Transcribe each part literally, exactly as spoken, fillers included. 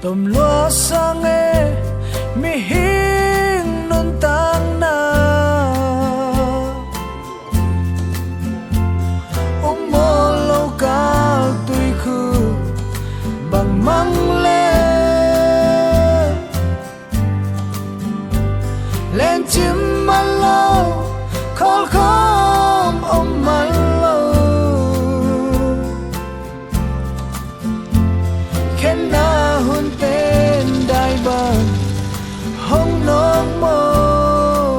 Tom lua sang e, mihing nuntakna um mawl lo kal tuikhuk bang mang le, lencim man lo, khawlkhawm om man lo. Khenna hun ten dai bang hong nawk maw?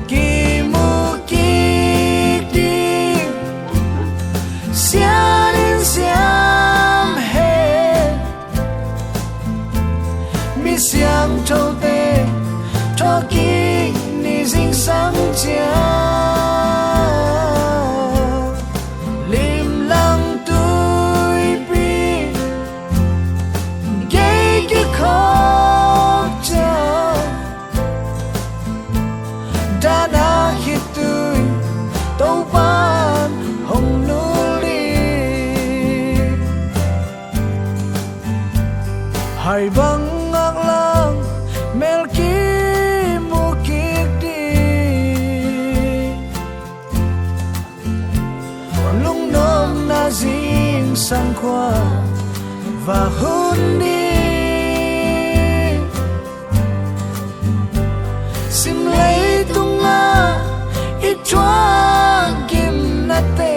Kimu kik ding sian in siam hen, mi siangthote thawhkik ni zingsang ciang, limlang tuipi gei kikhawk ciang, dan a khitui Topan hong nul ding. Hai bang ngaklang mel kimu kik ding. Lungnopna zingsang khua va hun ding. Sim leitungah i thuak gimnate,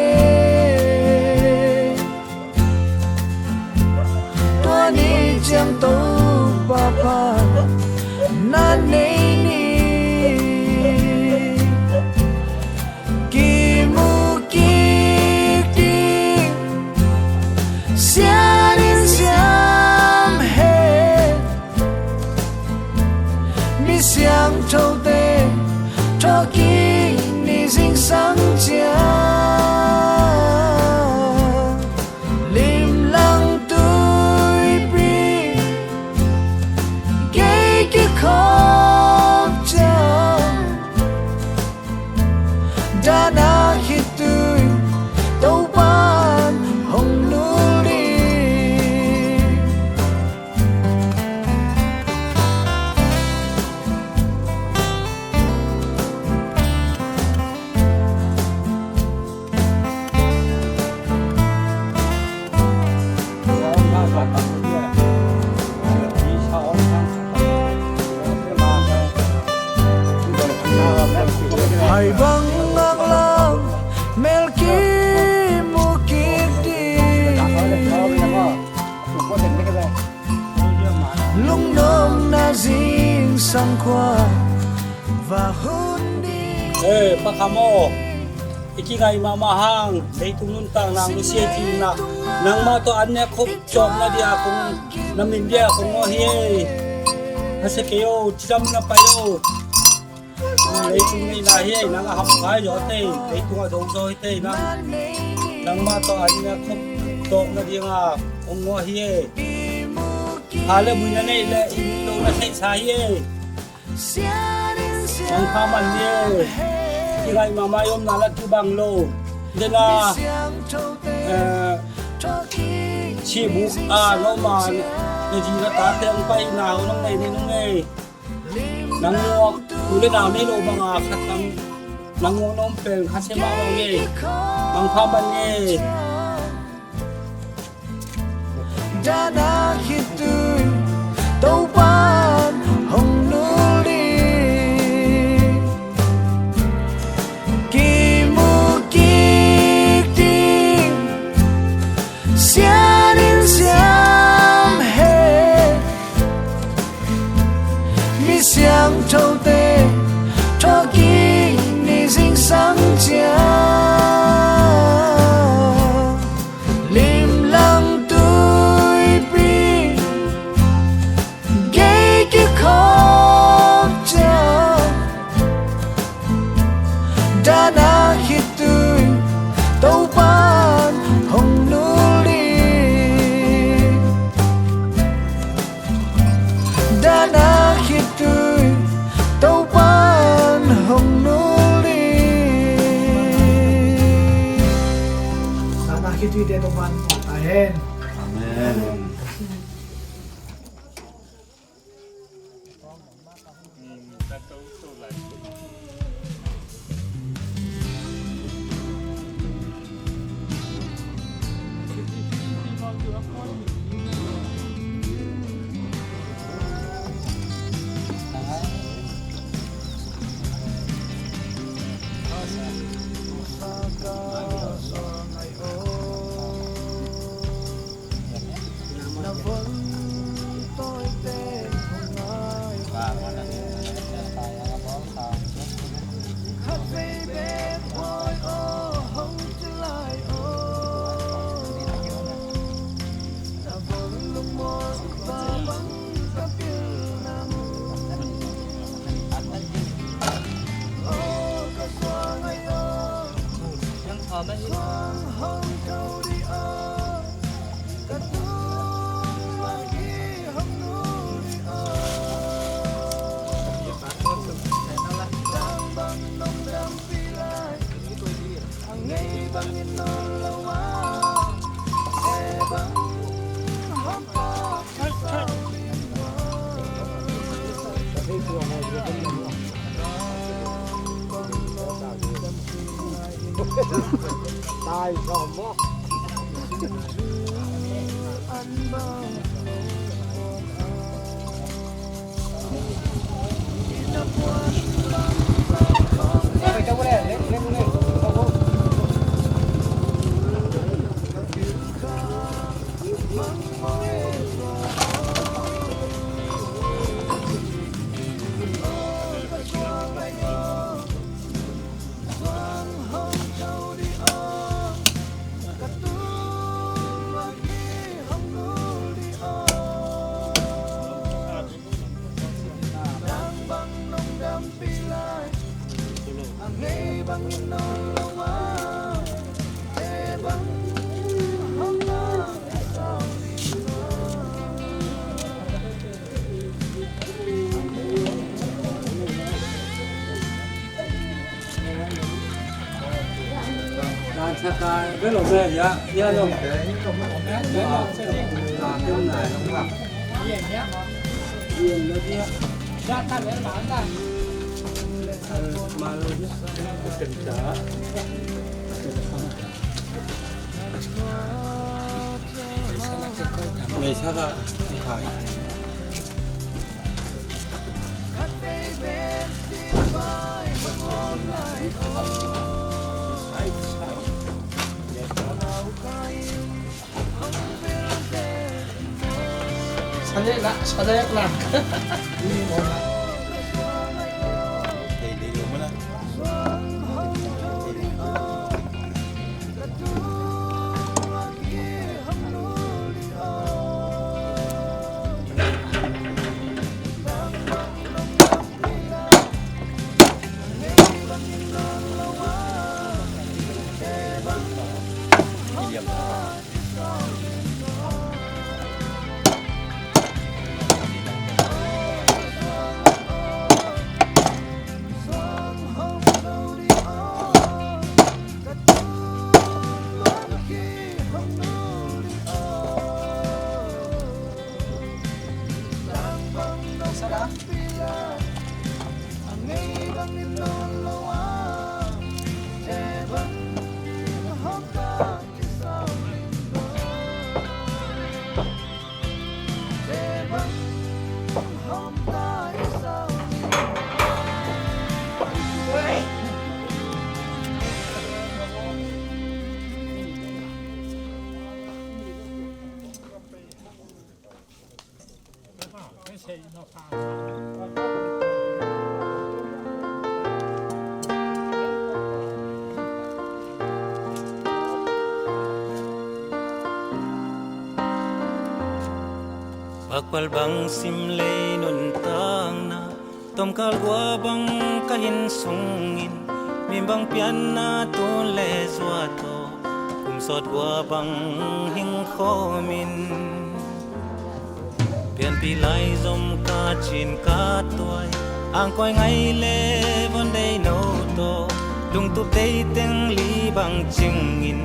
tua ni ciang Topa phat na nei ni. Kimu kik ding sian in siam hen, mi siangthote thawhkik ni zingsang ciang, limlang tuipi gei kikhawk ciang, dan a khitui Topan hong nul ding. Hai bang ngaklang mel kimu kik ding. Lungnopna zingsang khua va hun ding. Eh, Pa Kham aw, i kingaih mahmah hang, leitung nuntakna nusia i cihna, nangmah tawh an nek khop cawpna dia kong, na min dia kong ngawh hi e. Khasia kei o, cidam na pai o. Leitung neihna hi e, nang a hamkai zaw tei, leitung a zo zaw hi tei, nang, nangmah tawh an nek khop cawpna dinga kong ngawh hi e. Kha le mui na neih le, i lo na theihsa hi e. Mangpha man ni e. Kingaih mahmah i omna la kibang lo. Dena, eh, sihbuk a na om a, na zi na tate hong paina hong nong nei ni nong ei. Nang nguak, u le nau nei lo banga khat nang, nang nguak na om pen khasia mahmah ni e. Mangpha man ni e. Dan a khitui Topan hong nul ding. Kimu kik ding sian in siam hen, mi siangthote thawhkik ni zingsang ciang, limlang tuipi gei kikhawk ciang, dan a khitui Topan hong nul ding. Dan a khitui Topan hong nul ding. Dan a khituite Topan hong nul ta hen. Pakpal bang sim lei nuntakna, tomkal gua bang ka inn sungin, mi bang pianna tun le zua tawh, kum sawt gua bang hing khawmin. Pianpih lai zom ka cin ka tuai, angkuai ngai le von dei no tawh, lungtup tei teng li bang cingin,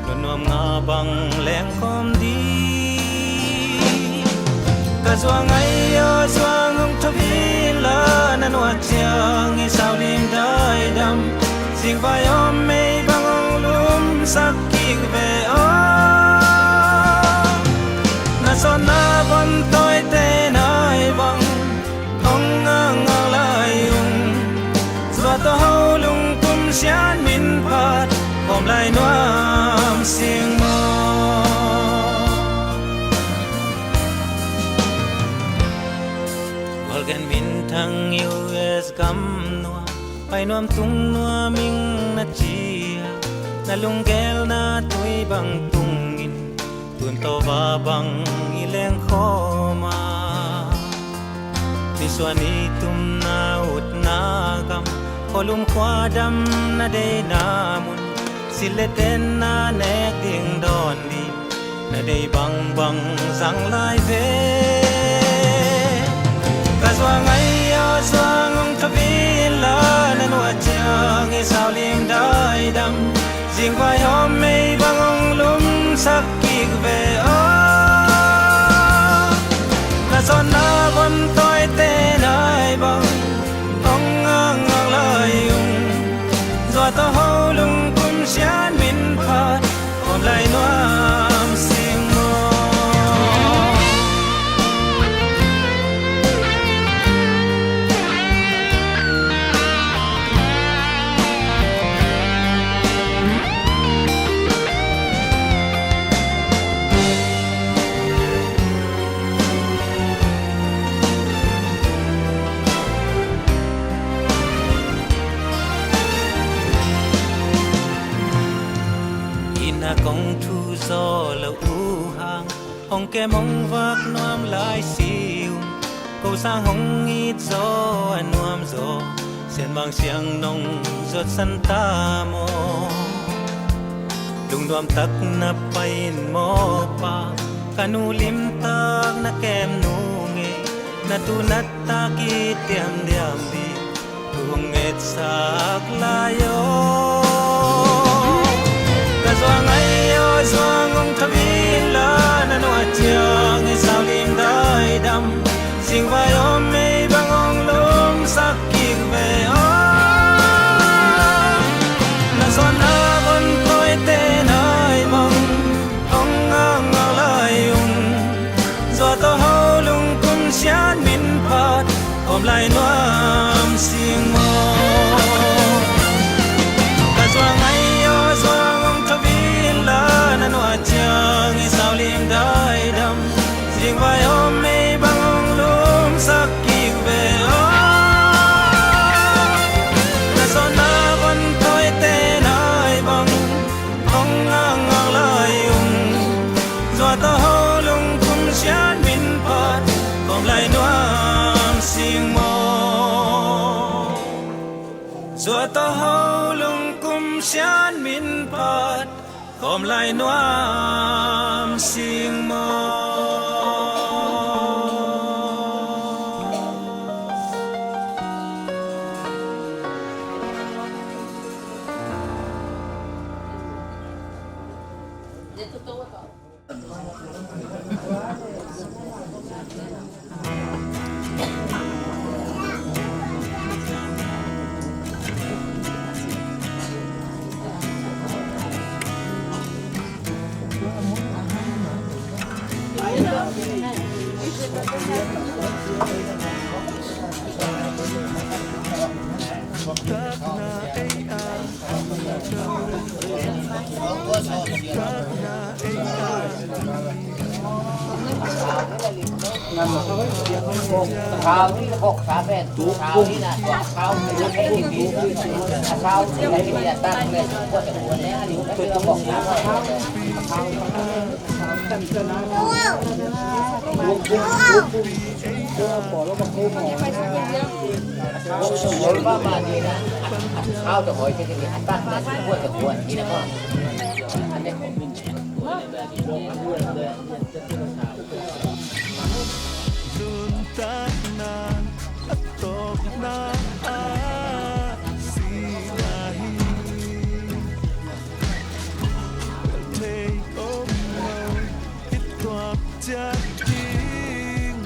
nunnuam nga bang lengkhawm ding. Ka zuang ai aw, zuang hong tho vin la, na nuat ciang i sau lim daidam. Zingvai om mei bang hong lumsak kik ve aw. Na sawtna von tawite nai bang hong ngakngak lai ung. Zuat aw ho lungkum sian min phat, kawm lai nuam sing maw. Gualgen minthang U S gam nuam, pai nuam tung nuam ing na ci a, na lunggelna tui bang tungin, tun tawh va bang i leng khawm a. Nisuan i tumna utna gam, khualum khuadam na deina mun, silh le tenna nek ding dawn ding, na dei bangbang zang lai ve. Ka zuang ai aw, zuang hong tho vin la, na nuat ciang i sau lim daidam. Zingvai om mei bang hong lumsak kik ve aw. Na sawtna von tawite nai bang hong ngakngak lai ung. Zuat aw ho lungkum sian min phat, kawm lai nuam sing maw. Inn ah kong thu zaw lo uh hang, hong kem hong vak nuam lai si ung. Ko sang hong it zaw a nuam zaw, Sianmang siang nong zuat san ta maw. Lungnuam tak na pai in maw pa, ka nu limtak na kem nu ngei, na tu na tak i tiam diam ding, tu hong etsak lai aw. Ka zuang ai aw, zuang hong tho vin la, na nuat ciang i sau lim daidam. Zingvai om mei bang hong lumsak kik ve aw. Na sawtna von tawite nai bang hong ngakngak lai ung. Zuat aw ho lungkum sian min phat, kawm lai nuam sing maw. Ka zuang ai aw, zuang hong tho vin la, na nuat ciang i sau lim daidam. Zingvai om mei bang hong lumsak kik ve aw. Na sawtna von tawite nai bang hong ngakngak lai ung. Zuat aw ho lungkum sian min phat, kawm lai nuam sing maw. Zuat aw ho lungkum sian min phat, kawm lai nuam sing maw. Nuntakna a tawpna ah sihna hi. Thei om lo i tuak ciat ding.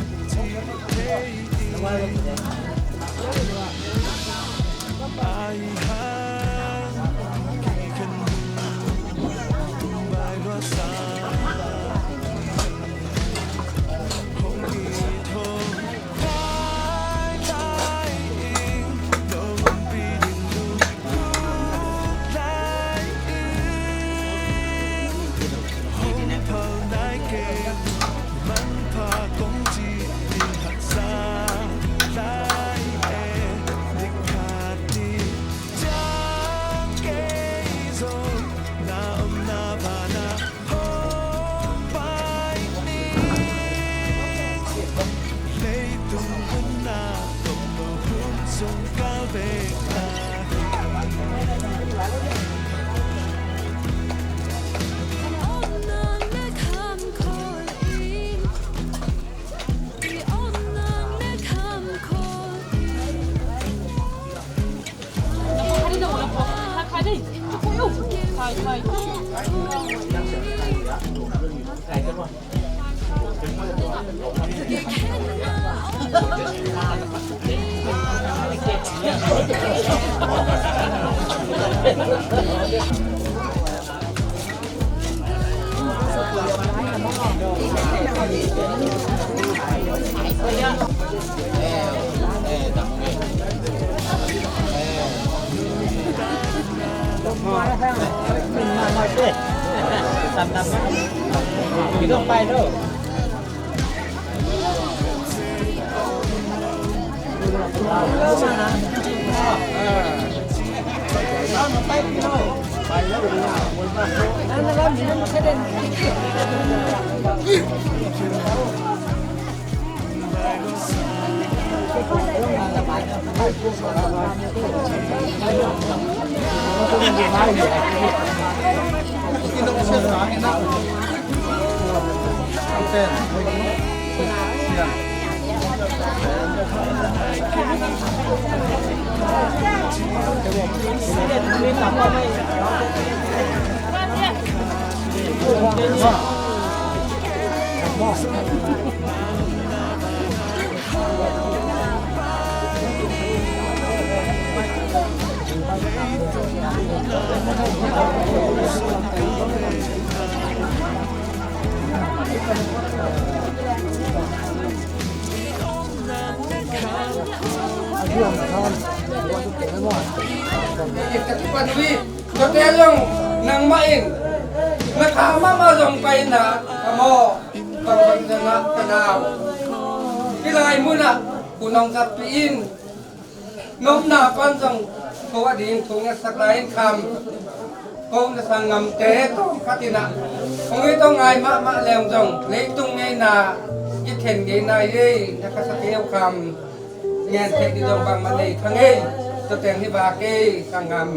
Tuate zong nangmah in na kha mahmah zong pai na ka maw, bang bang na ka nau. Hih lai munah hun hong zappih in, nopna pan zong ko a ding thu ngetsak lai in kham. Ko na sanggamte tawm khat in ah hong hi tawh ngai mahmah leng zong leitung ngeina i then ngeina i ei na ka sa kei uh kham. Ngen thei ding zong bangmah nei kha ngei. Tua teng hi vak ei sanggam.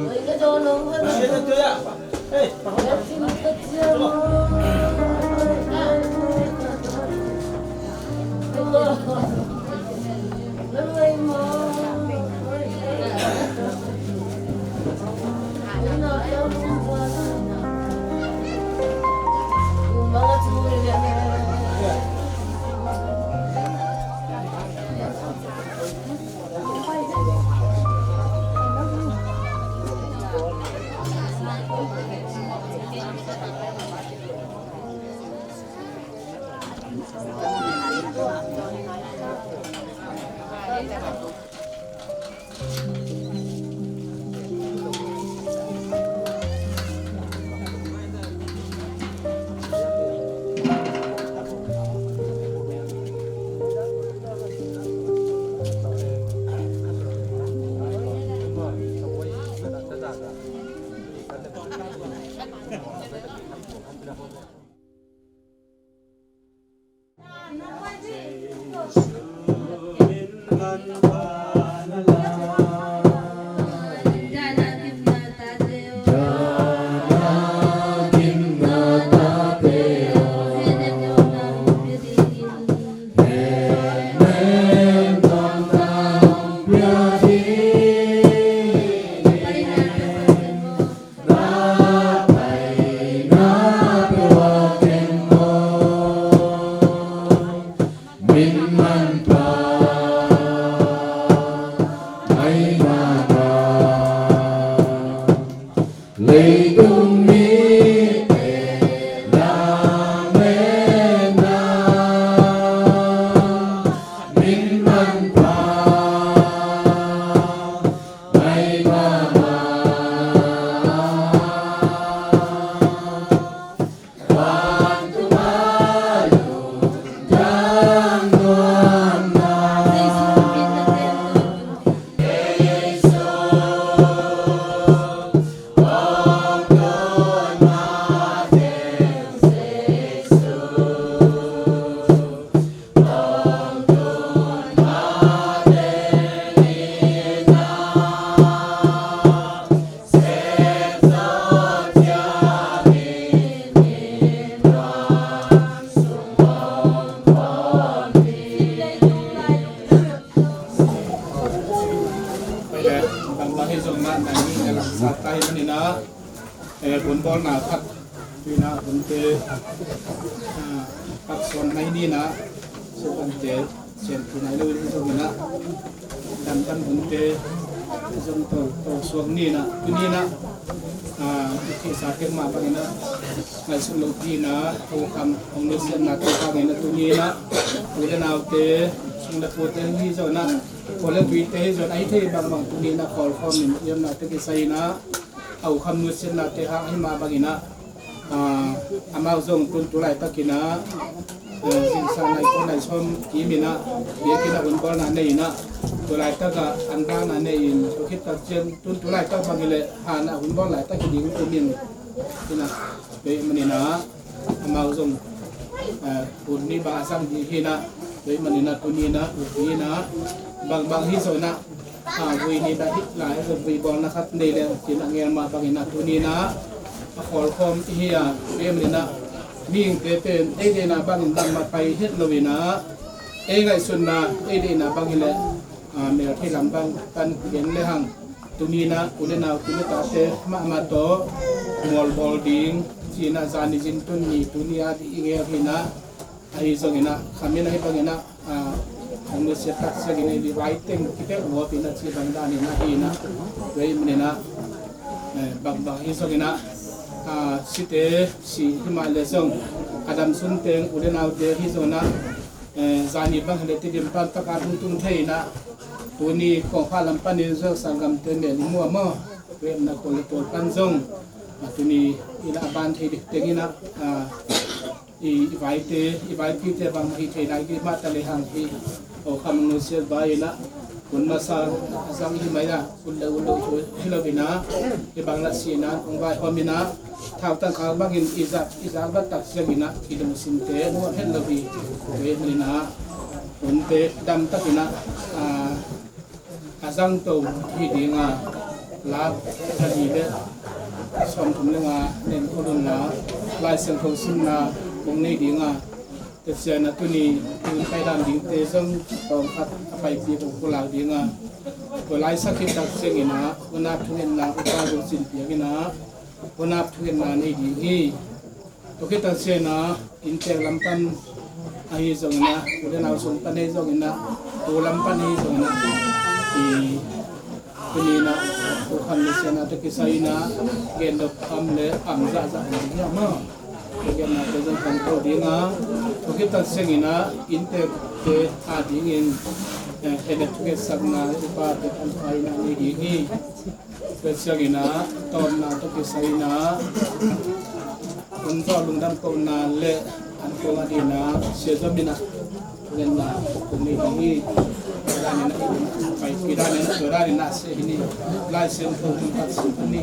Kat suan nai ni in ah, suan te sian tu nai lo ni zong in ah, damdam hunte zong to to suak ni in ah, tu ni in ah, ah, i thei sa tek mah bang in ah, ngaihsut lo pi in ah, ho kham hong nusiatna te bang in ah, tu ni in ah, u le naute, sung le pute hi zong in ah, khawl le tuite hi zong in ah, a hi thei bangbang tu ni in ah, khawl khawm in, i omna te kisai in ah, a u kham nusiatna te hang hi mah bang in ah, ah, amau zong tun tu laitak in ah, ah, zingsang nai kua nai sawm kim in ah, biakinn ah hun bawlna nei in ah, tu laitak ah an bawlna nei in, tu khit tak ciang tun tu laitak bang hi leh han ah hun bawl laitak hi ding kum in, in ah, tua ahih manin ah, amau zong, ah, hun ni bang a zang ding hi in ah, tua ahih manin ah, tu ni in ah, ut ni in ah, bangbang hi zong in ah, a, vui ni dah hi lai, a vui bawlna khat nei leng, ci-in a ngel mah bangin a tuni-in a, a khawlkhawm i hi a, tua ahih manin a, mihingte pen ei deihna bangin bangmah pai het loin a, ei ngaihsutna, ei deihna bang hi leh, a, melthei lam bang pan gen le hang, tuni-in a, u le nau, tu le tate mahmah tawh mual bawl ding, ci-in a, zani zin tun ni, tuni-a ding i ngel hi-in a, ahi zongin a, khamin ahi bangin a, a, hong nusiat taktak in a, i vai teng kitel huap in a, ci bang danin a hi in a, tua ahih manin a, eh, bangbang ahi zongin a, a, site si hi mah leh zong, a dam sun teng u le naute ahi zongin a, eh, zani bang hi leh Tedim pan tak a lungtung thei in a, tuni kong pha lam panin zong sanggamte mel i mu a maw, tua ahih manin a kol le tual pan zong, a, tuni in a ban thei ding teng in a, a, i, i vaite, i vaipite bangmah hih thei nai ding mah ta lehang hih, o, kham nusiat vai in a, hun masa a zang hi mai a, hun le hun lo thu hi lo in a, hih bang lah sihna hong vaihawm in a, thautang khak bangin i zak, i zak vat tak ciangin a, i lungsimte nuam het lo hi, tua ahih manin a, hunte dam takin a, a, a zangto hi ding a, lak a li le sawmthum le nga nen khol un la, Lai Siangtho simna kong nei ding a, tua ciangin a tuni hun pai dan dingte zong tawm khat a paipih kong pulak ding a, tua lai sak khit tak ciangin a, hunap thungetna upa zong sin piak in a, hunap thungetna nei ding hi. Tua khit tak ciangin a, inntek lam pan ahi zongin a, u le nau sung pan ahi zongin a, tu lam pan ahi zongin a, i, tuni-in a, u kham nusiatna tawh kisai in a, gen dok kham le am zahzah ding hi a maw. Gennate zong kham to ding a, tua khit tak ciangin a, inntekte a dingin, eh, hehlet thungetsakna, upate an pha in a nei ding hi. Tua ciangin a, tawpna tawh kisai in a, hun tawh lungdam kohna le an kong a dingin a, sia zom in a, lenna kong nei ding hi. Tua dan in a, pai pi dan in a, tua dan in a sia hi ni. Lai Siangtho hun khat sim ni.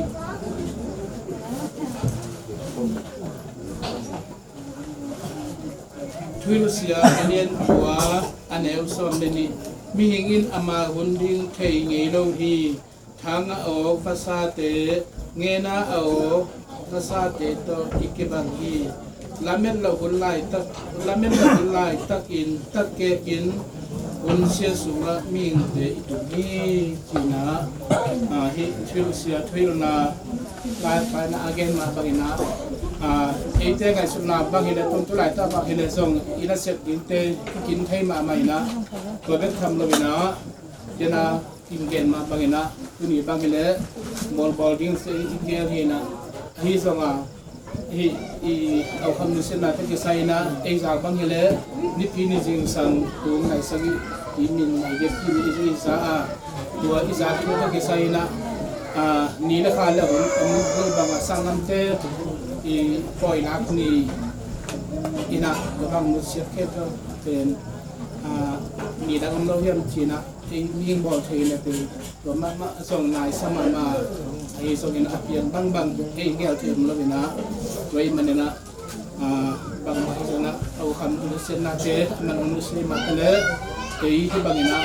Thuhilhsia a lian kua, a neu sawm le nih. Mihing in ama hun ding thei ngei lo hi. Thang a awk vasate, ngen a awk vasate tawh i kibang hi. Lamet loh hun laitak, lamet loh hun laitakin, takkek in hun sia sungah mihingte i tum hi, ci-in a, a, hih thuhilhsia thuhilhna lai paina a gen mah bangin a, a, eite ngaihsutna bang hi leh, tun tu laitak bang hi leh zong i nasep dingte i kin thei mahmah in a, tua bek tham loin a, den a, in gen mah bangin a, tuni bang hi leh, bawlbawl ding se in gen hi in a, ahi zong a, hih, i, au kham nusiatna tawh kisai in a, ei zak bang hi leh, nipi ni zingsang, tung nai sagih, i min nai giat, i min i za a, tua i zak thu tawh kisai in a, a, ni le kha le hun, a mun hul bang a sanggamte, i pawi lak ni in a, tua bang nusiat khempeuh pen, a, ni dang om lo hiam ci-in a, ei mihing bawl thei le pei, tua mahmah zong naisa mahmah, ahi zongin a piang bangbang ei gel thei om lo in a, tua ahih manin a, a, bangmah hi zongin a, au kham nusiatnate, a man nusia mah ta leh, ei hih bangin a,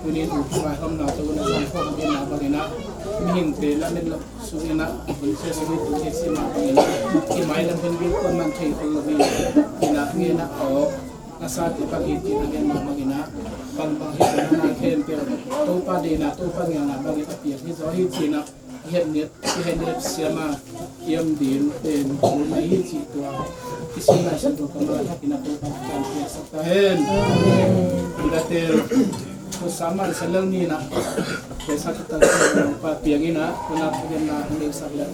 tuni-in u vaihawmna tawh hun a zang khawm dingin a bangin a, mihingte lamet loh sungin a, hun sia sungin tu sia mah bangin a, i mailam hun bil kuaman thei khol lo hi, in a, ngen a awk, a sate bang hi ci-in a gen mah bangin a, bangbang hi zongin a khempeuh Topa deihna, Topa ngelna bangin a piang hi zaw hi ci-in a, Kihet nep, kihet nep siama kiam din pen kum ahi cih tua i Siampi Lai Siangtho kammal hakin a Topa kan piaksak ta hen. Ulatel ko saman salel ni na pesa kita pa piang ina ko na piang na hong dei sak lel.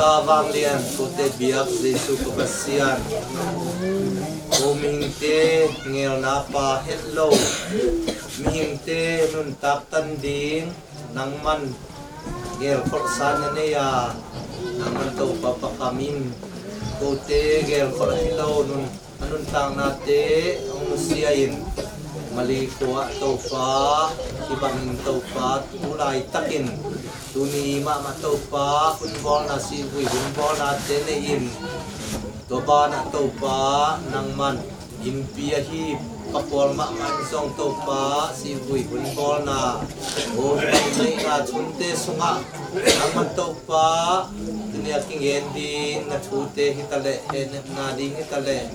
Tua vanglian kote biak Jesu ko Pasian, ko mihingte ngelna pa het lo, mihingte nuntak tan ding nangman gelkholhsa na nei a, nangman Topa pakam in kote gelkholh hi lo nun a nuntaknate hong nusia in, Mali khua ah Topa, hih bangin Topa tu laitakin tuni mahmah Topa hun bawlna sivui hun bawlnate nei in, tua banah Topa nangman innpi ahi papawl mahmah in zong Topa sivui hun bawlna, aw, hih bang neihna thunte sungah nangman Topa tuni a kingen ding na thute hitaleh, hehnepna ding hitaleh,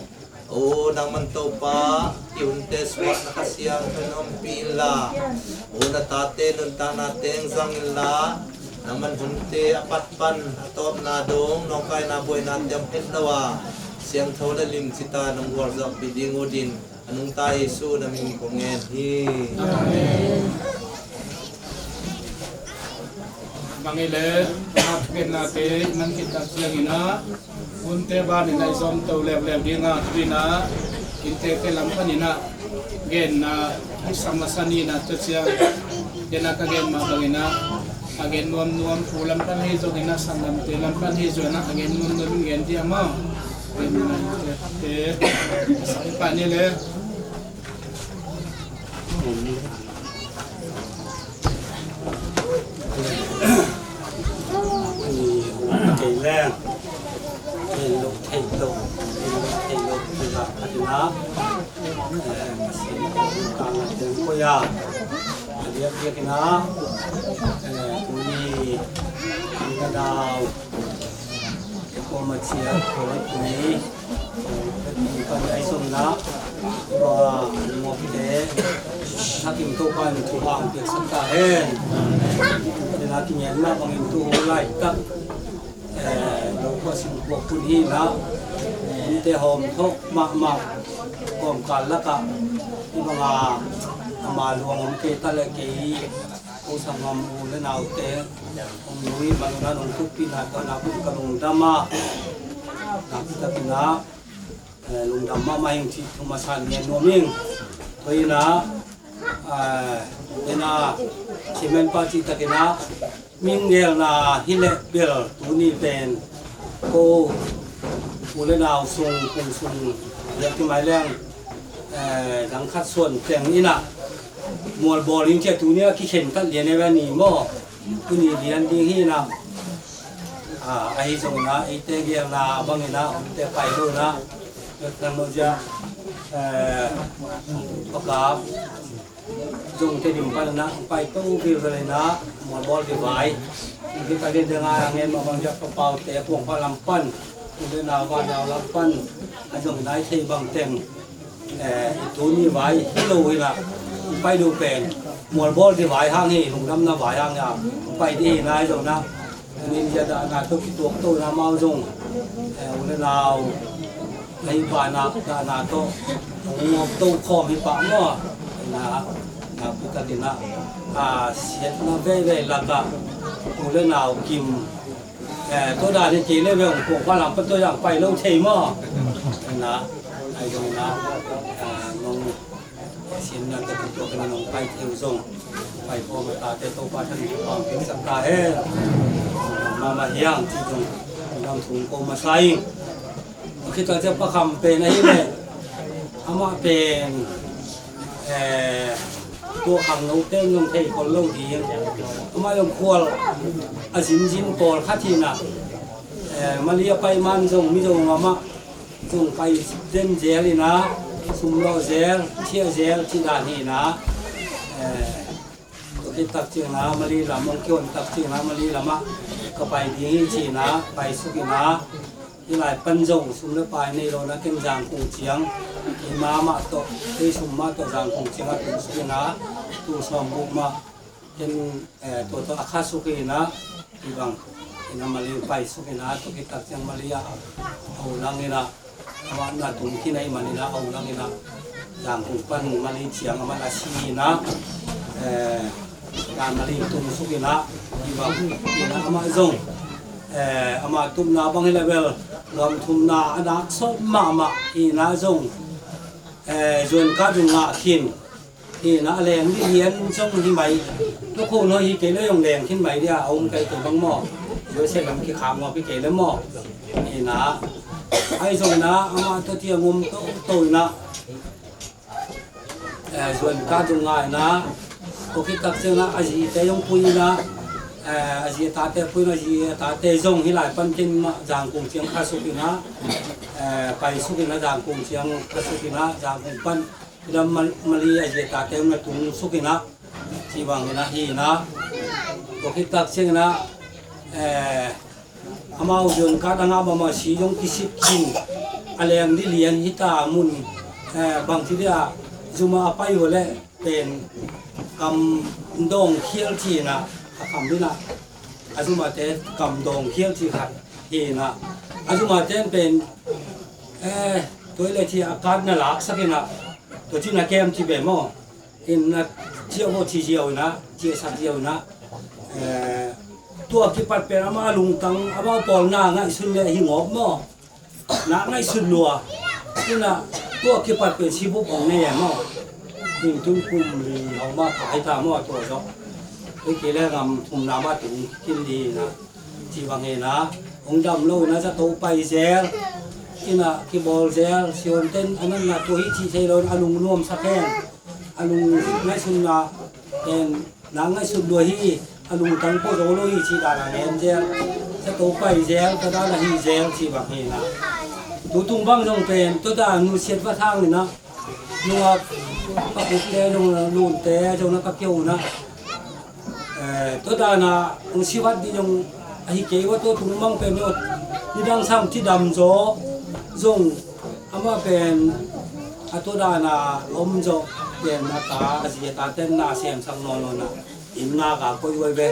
aw, nangman Topa hih hunte sungah na Kha Siangtho in ompih inla, aw, na tate nuntakna teng zang inla, nangman hunte a pat pan a tawpna dong nawngkaina buainate om het lo a, siangtho le limci ta nong gualzawhpih ding uh din a nungta Jesu na min kong ngen hi. Amen. Bang hi leh, a thugennate i man khit tak ciangin ah, hunte banin ah i zawmto leuleu ding a, tu-in ah inntekte lam panin ah genna i sang masa ni-in ah, tua ciang ken ah ka gen mah bangin ah, a gen nuamnuam pu lam pan hi zongin ah, sanggamte lam pan hi zongin ah, a gen nuamnuam in gen dih a maw. Genna inntekte a sak hi pah ni leh. Kei leng, kei lo thei lo, kei lo thei lo, kei lo thei lo, eh, ka sin ka na teng ko ya, a liak liak ina, eh, tuni, tuni ka dau, Koma cia khualek ni kan ai sawmna ba mawkte thakin Topa in thu hang piaksak ta hen. Tena kingen mah bangin tu hu laitak, eh, lo khua singkua kun hi na, eh, te hawm thawk mahmah kawmkal lakah i banga ama luang om kei ta le kei ko sanggam u le naute hong lui manuna nong thukpihna tawh nakun ka lungdam a, nakpi takin ah, eh, lungdam mahmah ing cih thu masa ngen nuam ing. Tua in ah, eh, tua in ah, chairman pa cih takin ah, mingelna hi leh bel tuni pen ko u le nau sung, kung sung, Zia ti mai leng, eh, dang khat suan teng ina mual bawl ding cia tuni a kikhen tat lian e ni maw? Tuni lian ding hi ina, ah, ahi zong ina eite gelna bang ina omte pai lo ina, nang lo zia, eh, pakap zong te dim pan ina pai to vil vel ina mual bawl di vai. Hita den denga a ngen ma bang zia papaute kuang pa lam pan, ule na va nau lam pan, a zong ina i thei bang teng, eh, i tuni vai hi lo hi na, pai lo pen mual bawl di vai hang hi, lungdamna vai hang hi a, pai di hi na, i zong na, min zia dahna to kituak to na mau zong, eh, ule nau, ahi pa na dahna to ngop to khawm hi pa maw? Na, na puta di na, a, siatna vei vei laka, ule nau kim, eh, to dan hi kei le ve ong kong pa lam pa to yang pai lo thei maw? Na, ai zong na, ah, nong siatna te tung tua ka nong pai thei zong, pai ko ma ta te to pa than ko pa ong sak ta he. Mama hiang ci zong, lam thum ko ma sai. Khita zia pakham pen ahi le, amah pen, eh, tua khangno teng zong thei khol lo ding. Amah zong khual a zinzin pawl khat hi na, eh, Mali a pai man zong mi zong amah zong pai den zel ina, sum lo zel, chia zel, ci dan hi na, eh, Tua khit tak ciangin ah Mali lam hong kihon tak ciangin ah Mali lamah ka pai ding hi ci-in ah pai suk in ah, hih lai pan zong sum le pai nei lo in ah ken Zangkung ciang, kei mah mah tawh, kei sum mah tawh Zangkung ciang ah tung suk in ah, tul sawm guk mah ken, eh, tua tawh a kha suk in ah, hih bang in ah Mali pai suk in ah, tua khit tak ciang Mali ah a u lang in ah, amah na tung khin ahih manin ah a u lang in ah Zangkung pan Mali ciang amah na si in ah, eh, na Mali tung suk in ah, hih bang in ah amah zong, eh, amah tupna bang hi leh bel gam thumna a nak sawt mahmah in ah zong, eh, zuan ka zong ngah khin. Hi na, a leng dih lian zong hi mai. Tua khun hoi hi kei le zong leng khin mai dia, a om kai kei bang maw? Joseph lam kikhak ngawp hi kei le maw? Hi na, ahi zong na, amah tua tiang om to, to na, eh, zuan ka zong ngai na, tua khit tak ciang na, a zite zong pui na, eh, a zi a tate pui na, a zi a tate zong hih lai pan ken mah Zangkung ciang kha suk in ah, eh, pai suk in ah Zangkung ciang kha suk in ah, Zangkung pan Lam Mal-, Mali a zi a tate na tung suk in ah, ci bang in ah hi na. Tua khit tak ciang in ah, eh, amau zuan ka dang a mama si zong kisik khin. A leng dih lian hi ta mun, eh, bang ci dia, zum ah a pai uh leh pen kam dawng khial ci in ah, a kam in ah, a zum ah te kam dawng khial ci khat hi in ah, a zum ah ten pen, eh, tua hi leh ci a kat na laksak in ah, tua ci na kem ci ve maw? In na ciah vawh ci ziau in ah, ciah sak ziau in ah, eh, tua kipat pen amah lungtang, amah pawl na ngaihsun leh hi ngawp maw? Na ngaihsun lua in ah, tua kipat pen sibup hong nei e maw? Ning tun kum li hong mah ka hi ta maw, tua zawh. Hih kei le gam thumna mah tung khin di in ah, ci bang hi na, hong dam lo in ah zato pai zel in ah, kibawl zel, Sion ten a natna tua hi cih thei lo in a lungnuam sak hen. A lung ngaihsunna pen na ngaihsut lua hi, a lungtang pua zo lo hi cih dan a ngen zel, zato pai zel, tua dan a hi zel cih bang hi na. Tutung bang zong pen tua dan nusiat va thang in ah, nungak, ka khutte zong, lunte zong na ka kio na, eh, tua dan a hong sivat dih zong ahi kei ua, tua tung bang pen nidang sang cidam zaw zong, amah pen a tua dan a om zawh pen a ta, a zi a ta ten na semsak nawn lo na, inn ngak a koih uai ve.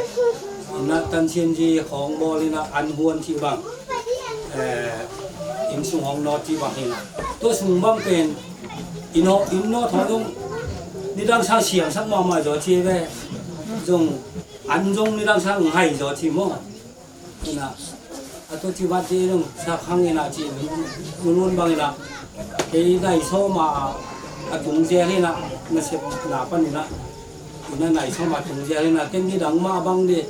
Inn ah tansianzi khawng bawl in ah an huan cih bang, eh, inn sung hong nawt cih bang hi na. Tua sung bang pen inn hong, inn nawt hong zong nidang sang siamsak mahmah zaw ci ve. Zong an zong nidang sang ngai zaw ci maw? Ina, a tua ci vat ci zong sak hang ina ci, nunun bang ina, kei nai sawm a, a tung zel ina, nasepna pan ina, ina nai sawm a tung zel ina, ken nidang mah bang di,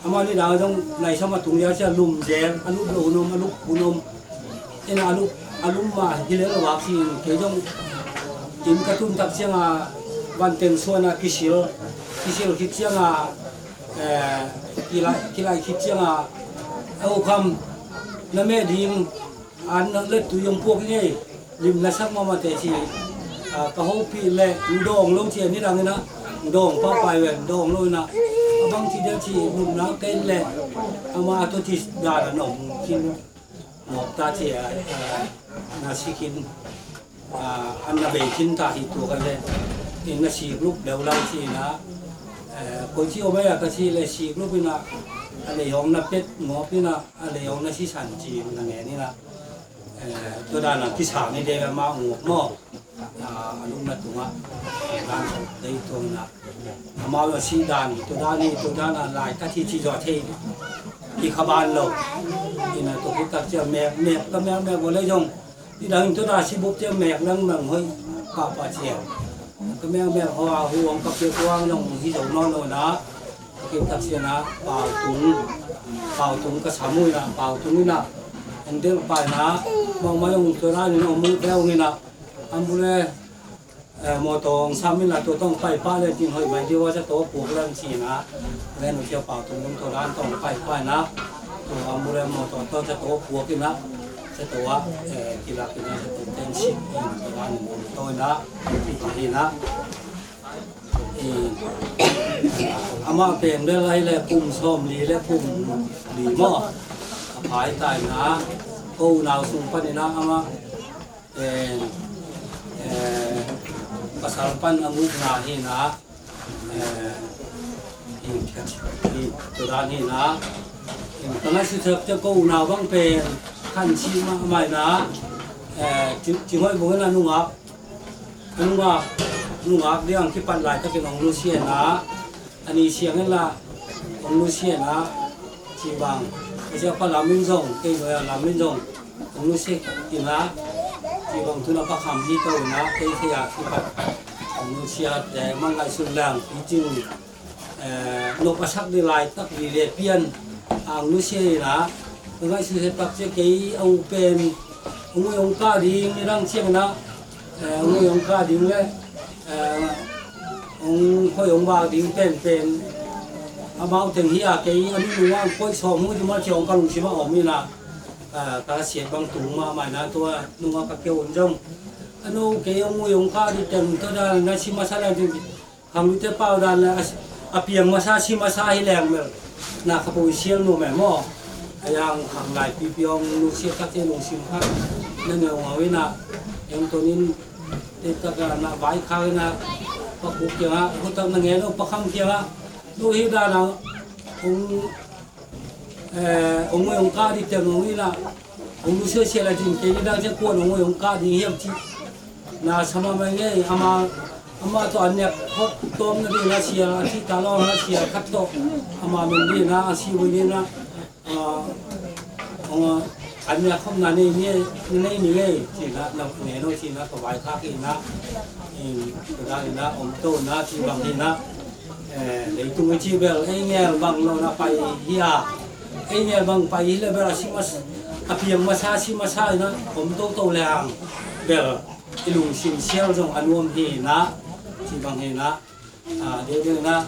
amah nidang zong nai sawm a tung zel cia lum zel, a lup lo hun om, a lup hun om, ina a lup A lum mah hi lel vak si in, kei zong inn ka tun tak ciangin van teng suan a kisil, kisil khit ciangin, eh, kilai, kilai khit ciangin, "Au kham, na meh ding an nang let tu yong puak ngei, lim na sak mahmah te," ci, ah, ka hopih leh, "Dawng lo," ci a, nidang in ah dawng pahpah ve, dawng lo in ah, "A bang ci dia?" ci, "Nunna ka en leh amah a tua ci dan a na om khin mawk ta," ci a, ah, na si khin, ah, an na bei khin ta hi tua ka leh, in na sik lup leu lai ci in ah, eh, "Koi ci om ei a?" ka ci leh, "Sik lup in ah, a lei hong na pet ngawp in ah, a lei hong na sisan," ci in na ngen in ah, eh, tua dan a kisang hi de ve, amah ngawp maw. Ah, a lum na tungah dan dei tuang in ah, amau a si dan, tua dan hi, tua dan a lai ka ci ci zaw thei hi kha ban lo. In ah tua khit tak ciang mek, mek ka mek, mek vua leh zong, nidang in tua dan si bup ciang mek nang nang hoih pahpah ci a, ka mek, mek hua, huang ka pia tuang zong hi zo nawn lo in ah, tua khit tak ciang ah pau tung, pau tung ka sam uh in ah, pau tung in ah, en del pa in ah, mawngmai ong tua dan in ong mu ve ong in ah, ambulance, eh, mawtaw ong sam in ah, tua tawh ong pai pah leh cin hoih mai ding a, sa tawh puak leng ci in ah, len uh cia pau tung tung tua dan tawh ong pai pah in ah, tua ambulance mawtaw tawh sa tawh puak in ah, sa tawh ah, eh, kilak in ah, sa tawh teng sik in tua dan in ong tawh in ah, ci in ah. Eh, amah pen bel ahi leh kum sawmli leh kum li maw, a phai ta in ah, ko unau sung pan in ah amah, eh, eh, pasal pan a ngukna hi in ah, eh, i, i, tua dan hi in ah, ka ngaihsut ciang ko unau bang pen khan si mahmah in ah, eh, ci, ci hoih bung in ah nungak, a nungak, nungak ding a kipat laitakin ong nusia in ah, a ni siang in lah ong nusia in ah, ci bang, a sia pa lam in zong, kei nuai a lam in zong ong nusia in ah, ci bang tu in ah pa kham hi to in ah, kei kei a kipat ong nusia, eh, mang ngaihsun leng i cing, eh, nop a sak ding laitak ding le pian ang nusia in ah, ngaihsun se tak cia kei a u pen ong ui ong kah ding nidang ciang in ah, eh, ong ui ong kah ding le, eh, ong hoih ong vak ding penpen amau teng hi a, kei a nung nungah ong koih sawm hu ding maw ci ong ka lungsim ah om in ah, eh, ka siat bang tung mahmah in ah tua nungah ka keu un zong, a no kei ong ui ong kah ding teng tua dan na si masa leng ding, khangluite pau dan le a, a piang masa, si masa hi leng bel na kha poi sial nuam e maw. A yang khang lai pipi ong nusia tak ciang lungsim khat na neu ngau in ah, eng tonin te tak a na vai khak in ah, pa kuk kiang ah, hu tak na ngen lo pa kham kiang ah, nu hi dan a ong eh, ong ui ong kah ding teng ong in ah, ong nusia sia la ding, kei nidang ciang kuan ong ui ong kah ding hiam ci. Na sa mahmah ngei, amah, amah tawh a nek khop tawm na ding a sia, a ci ta lawng a sia khat tawh, amah min ding a, a si ui ding a, ah, ong, a nek khop na nei ni, nei ni ngei, ci in ah, na ngen lo ci in ah, ka vai khak in ah, in, ka dan in ah, om to in ah, ci bang in ah, eh, leitung i cih bel, ei ngel bang lo na pai hi a, ei ngel bang pai hi leh bel a si mas-, a piang masa, si masa in ah om toto leng bel i lungsim sial zong a nuam hi in ah, ci bang hi in ah, ah, deuhdeuh in ah,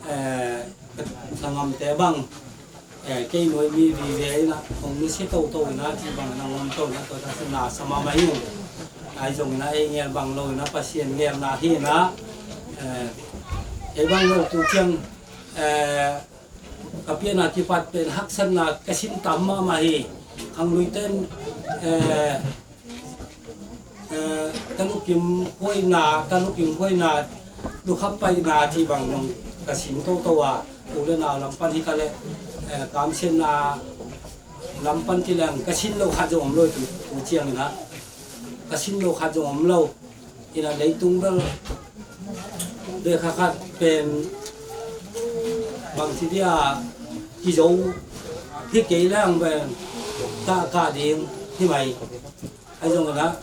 eh, sanggamte bang, eh, kei nuai mi vive in ah, hong nusia toto in ah, ci bang in ah, nuam to in ah, tua tak ciang na sa mahmah ing. Ahi zongin ah ei ngel bang lo in ah, Pasian ngelna hi in ah, eh, ei bang lo tu ciang, eh, ka pianna kipat pen haksatna ka sin tam mahmah hi. Khangluite in, eh, eh, ka lukim huaina, ka lukim huaina, lukham paina ci bang zong ka sin toto a, u le nau lam pan hi ta leh, eh, kamsiatna lam pan ci leng ka sin lo khat zong om lo tu, tu ciang in ah, ka sin lo khat zong om lo. In ah leitung bel, bel kha khat pen bang ci dia kizo hi kei leng pen kah, kah ding hi mai. Ahi zongin ah,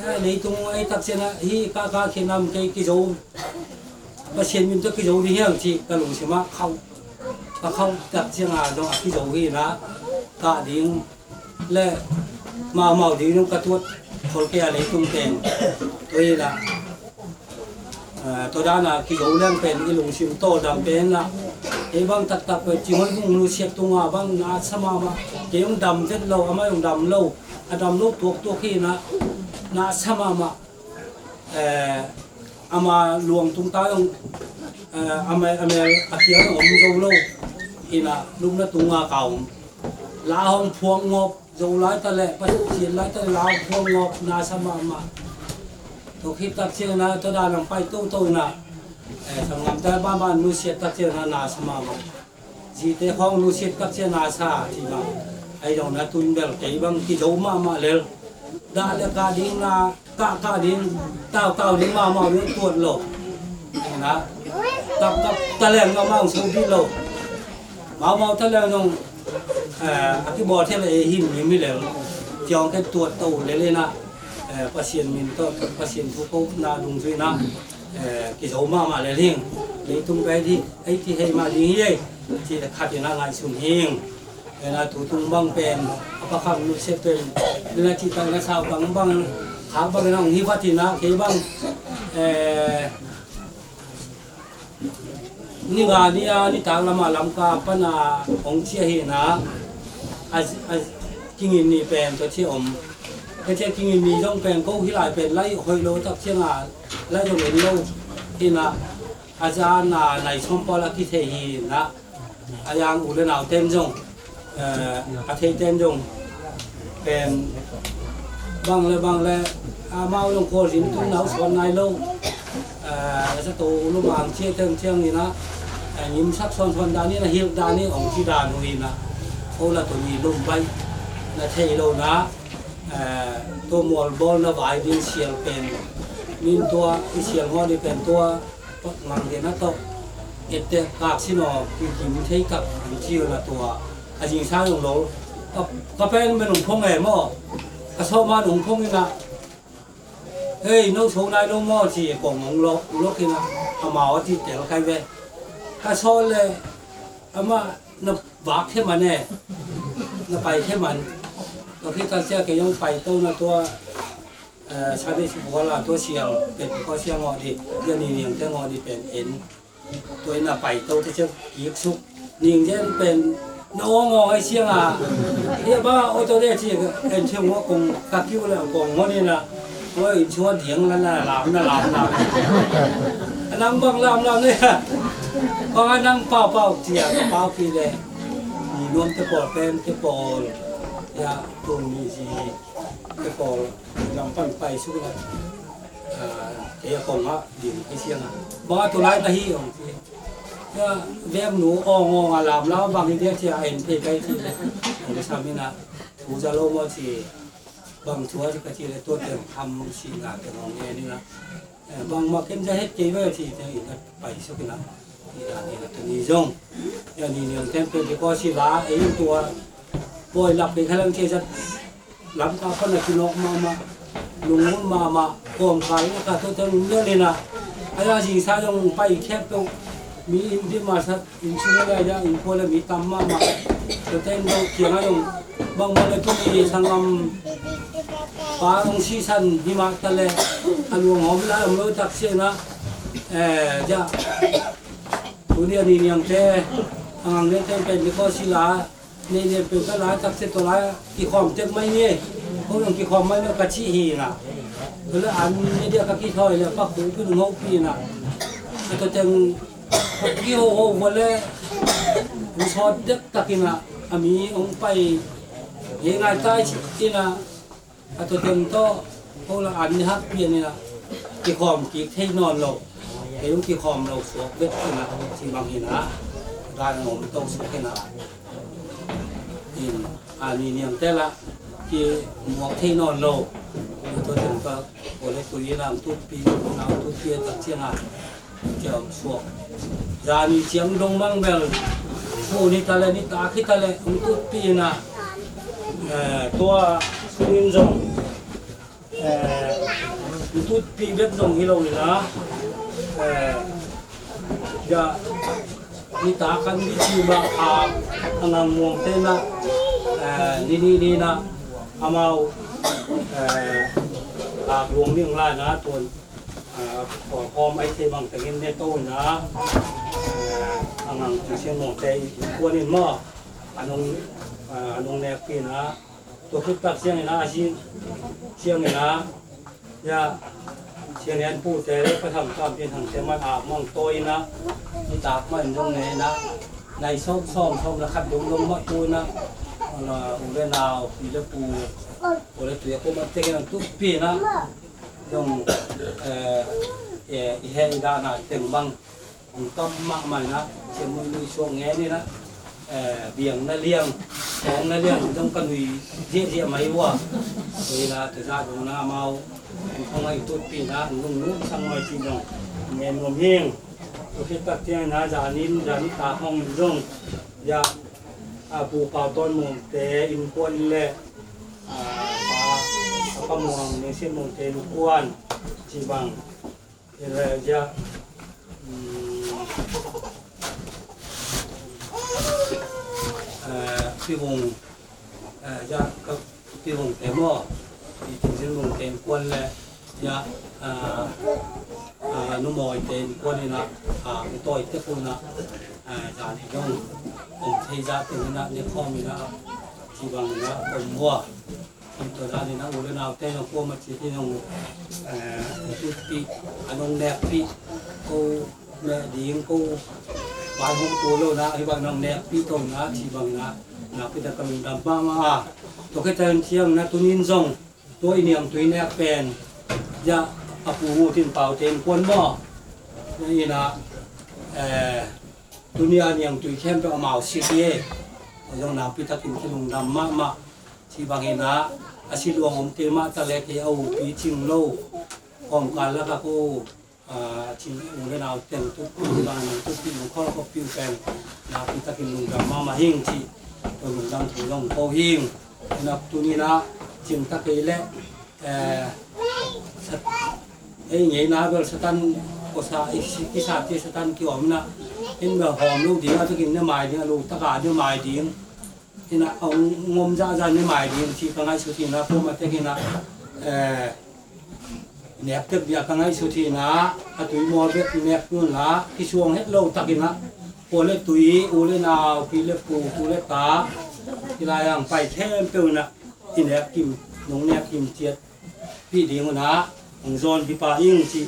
eh, leitung ei tak ciang ah, hi kah, kah khin lam kei kizo, Pasian min tawh kizo ding hiam ci ka lungsim ah khauh, ka khauh tak ciang ah zong a kizo hi in ah, kah ding le Maumau ding zong ka tuat khol kei a, leitung pen. Tua hi la, tua dan a kizo leng pen i lungsim tawldam pen la. Kei bang taktak pen Cing Hoih Vung nusiat tung a bang na sa mahmah. Kei zong dam vet lo, amah zong dam lo. A dam lo tuaktuak hi na, na sa mahmah. Ama luang tung ta zong, ama, ama a kiang zong om zo lo. Hi na, lupna tung a ka om. La hong phuak ngawp, Zo lai ta leh, Pasian lai ta leh, la hong phuak ngawp, na sa mahmah. Tua khit tak ciang na, tua dan hong pai toto na, sanggamte banban nusiat tak ciang na, na sa mahmah. Zite khawng nusiat tak ciang na sa, ci bang. Ahi zong na tun bel kei bang kizo mahmah lel. Dah le kah ding na, kah kah ding, tau tau ding mahmah ding tuat lo. Na, tap tap ta leng mahmah hong so dih lo. Maumau ta leng zong a kibawl thei le ei hin mi mi lel. Ciang ken tuat to lel ina, Pasian min tawh, Pasian thu ko na dungzui na, kizo mahmah lel hing. Leitung pai dih ei ti hei mah ding hi ei. Ci le khat ina ngaihsun hing. Ena tutung bang pen a pakham nusia pen, ena cihtak na sau bang bang, khak bang ena hong hi vat ina kei bang ni nga ni a nitak lam a Lamka pan a hong ci ahi na. A kingin ni pen tua ci om. Ka ci a kingin ni zong pen ko hi lai pen lai hoih lo tak ciang a lai zong en lo hi na. A zan a nai sawm pawl a kithei hi na. A yang u le nau ten zong, a thei ten zong pen bang le bang le amau zong khualzin tun nau suan nai lo. A zato lum ang cia teng ciang ina, ngimsak suan suan dan ina hilh dan ina hong ci dan uh ina. Ko la tuni lum baih na thei lo na. Tua mualbawl na vai ding sial pen min tua i sial ngawh ding pen tua Ngang den a tawh ette kak sin aw, kikim thei kak an ci uh na tua. A zingsa zong lo. Ka pen men hong phong e maw? Ka sawh man hong phong ina. Hei, no so nai lo maw ci kong hong lok lok ina. Amau a ti tel kai ve. Ka sawh le amah na vak khe man e. Na pai khe man. Ka khi ka sia kei zong pai to na tua. Sunday school a tua siang pen ko siang ngawh dih, tua ni niangte ngawh dih pen en. Tua in a pai to te ciang kik suk. Ning zen pen na aw ngawh ai siang a. Ia ba aw to de ci en ciang ngawh kong ka kiu le kong ngawh ni na. Ngawh in sua diang la na lam na lam na. A nang bang lam lam ne. Bang a nang pau pau cia ka pau pi le. Ni nuam te pawl pen te pawl. Ia tung ni si. Te pawl lam pan pai suk na. Kei a kong ah ding kei siang a. Bang a tulai na hi ong ci. Vem nu ong ong a lam lau bang hi dia ci a en pei kai ci le. Ong sam hi na. Thu za lo maw ci. Bang thu a ci ka ci le tua teng ham si na teng ong e ni na. Bang ma ken za het kei ve ci teng i na pai suk hi na. Ni zong. Ia ni niang tem pe di ko si la ei tua. Pawi lap kei khalang ci zat. Lamka pan a kinawk mahmah, lungngun mahmah, kawmkal in a ka tuate lungnel in a, a ya zingsa zong pai khek peuh, mi inn dih mahsat, inn sung a ya ya, inn khua le mi tam mahmah, tuate in zong kiang a zong, bangmah le tuni sanggam pa zong sisan hi mah ta le, a luanghawm lai om lo tak sia in a, eh, ya, tuni a ni niangte, a ngang niangte pen ni ko sila, Nei lian peuh ka lai tak sia tua lai kikhawm tek mai ni. Ko zong kikhawm mai mah ka cih hi na. Tua le an media ka kithawi le pa khu pi nung hopi na. A tua teng kiho ho vua le hong sawt dek tak in a, a mi hong pai ngei ngai tai cih in a. A tua teng tawh ko la an ni hak pian in a kikhawm kik thei nawn lo. Kei hong kikhawm lo suak vet in a ci bang hi na. Gan hong om to suak hi na. In a ni niang te la kimuak thei nawn lo. A tua teng tawh ko le tui in a ang tutpi, ang tutpi a tak ciang a. Ciang suak. Zani ciang dong mang bel. Ko ni ta le ni ta khi ta le ang tutpi na. Eh, tua sunin zong. Eh, ang tutpi bek zong hi lo ni na. Eh, ya. Ni ta kan ni ci ba a, a ngang muang te na. Eh, ni ni ni na. Amau, eh, a luang ning lai na tuan, eh, kawlkhawm ai thei bang tengin ne to na, eh, a ngang tu siang mawngte i kuan in maw, a nung, eh, a nung nekpi na, tua khit tak siang ina, a si siang ina, ya, siang en pute le, pa thang kam pin thang te man a mawng to ina, i tak man zong ne ina, nai sawm sawm sawm la khat dong dong mah tu ina, ala, u le nau, pi le pu, u le tui a kum a teng in ang tup pi na, zong, eh, eh, i he i dana teng bang, ang kam mahmah ina, sia muimui suak ngen ina, eh, biang na liang, kawng na liang, zong ka nui ziahziah mai ua. Ina, teza dong na amau, ang kong ai tup pi na, ang nung nung sang mai ci zong, ngen nuam hing. Tua khit tak ciang ina, zanin, zanin ta hong zong, ya, a pu pau tawn mawngte, innkuan le, a, pa, a pa muang, nengsiat mawngte, innkuan, ci bang, ila, ya, mm, eh, pi hong, eh, ya, ka, pi hong te maw, i tingzin mawngte, innkuan le, ya, ah, ah, numawite innkuan ina, ah, u tawi te puna, ah, zan i dong, om thei za teng ina, ne khawm ina, ci bang ina, om mua. Tua dan ina u le naute zong kuamah ciat in zong, eh, tup pi, a nong nekpi, ko meh ding, ko vaihawm tua lo na, hi bang nong nekpi to na, ci bang ina, nakpi tak ka lungdam mahmah a. Tua khit tak ciang ina tunin zong, tua i niangtui nek pen, ya, a pu Ngut in Paute innkuan maw. Ina, eh, tuni a niangtui khempeuh amau sik hi e. Zong nakpi takin kilungdam mahmah. Ci bang ina, a si luang om te mah ta le kei a upi cing lo. Kawmkal lak a ko, ah, cing u le nau teng tup, ci bang nang tup pi, nang khol khop pi pen. Nakpi takin lungdam mahmah hing ci. Tua lungdam thu zong ko hing. Ina tuni ina, cing ta kei le, eh, sat-, ei ngei na bel Satan, ko sa, i, i sa ti Satan ki om ina. In bel hawm lo ding, a takin ne mai ding, a lo taka ne mai ding. Ina a ngom zahzah ne mai ding ci ka ngaihsut hi ina, kuamah tek ina, eh, nek tek dia ka ngaihsut hi ina, a tui mawl bek nek nun la, kisuang het lo tak ina, kua le tui, u le nau, pi le pu, tu le ta, i lai ang pai khempeuh ina, i nek kim, nong nek kim ciat pi ding una, ang zawn hi pa ing ci,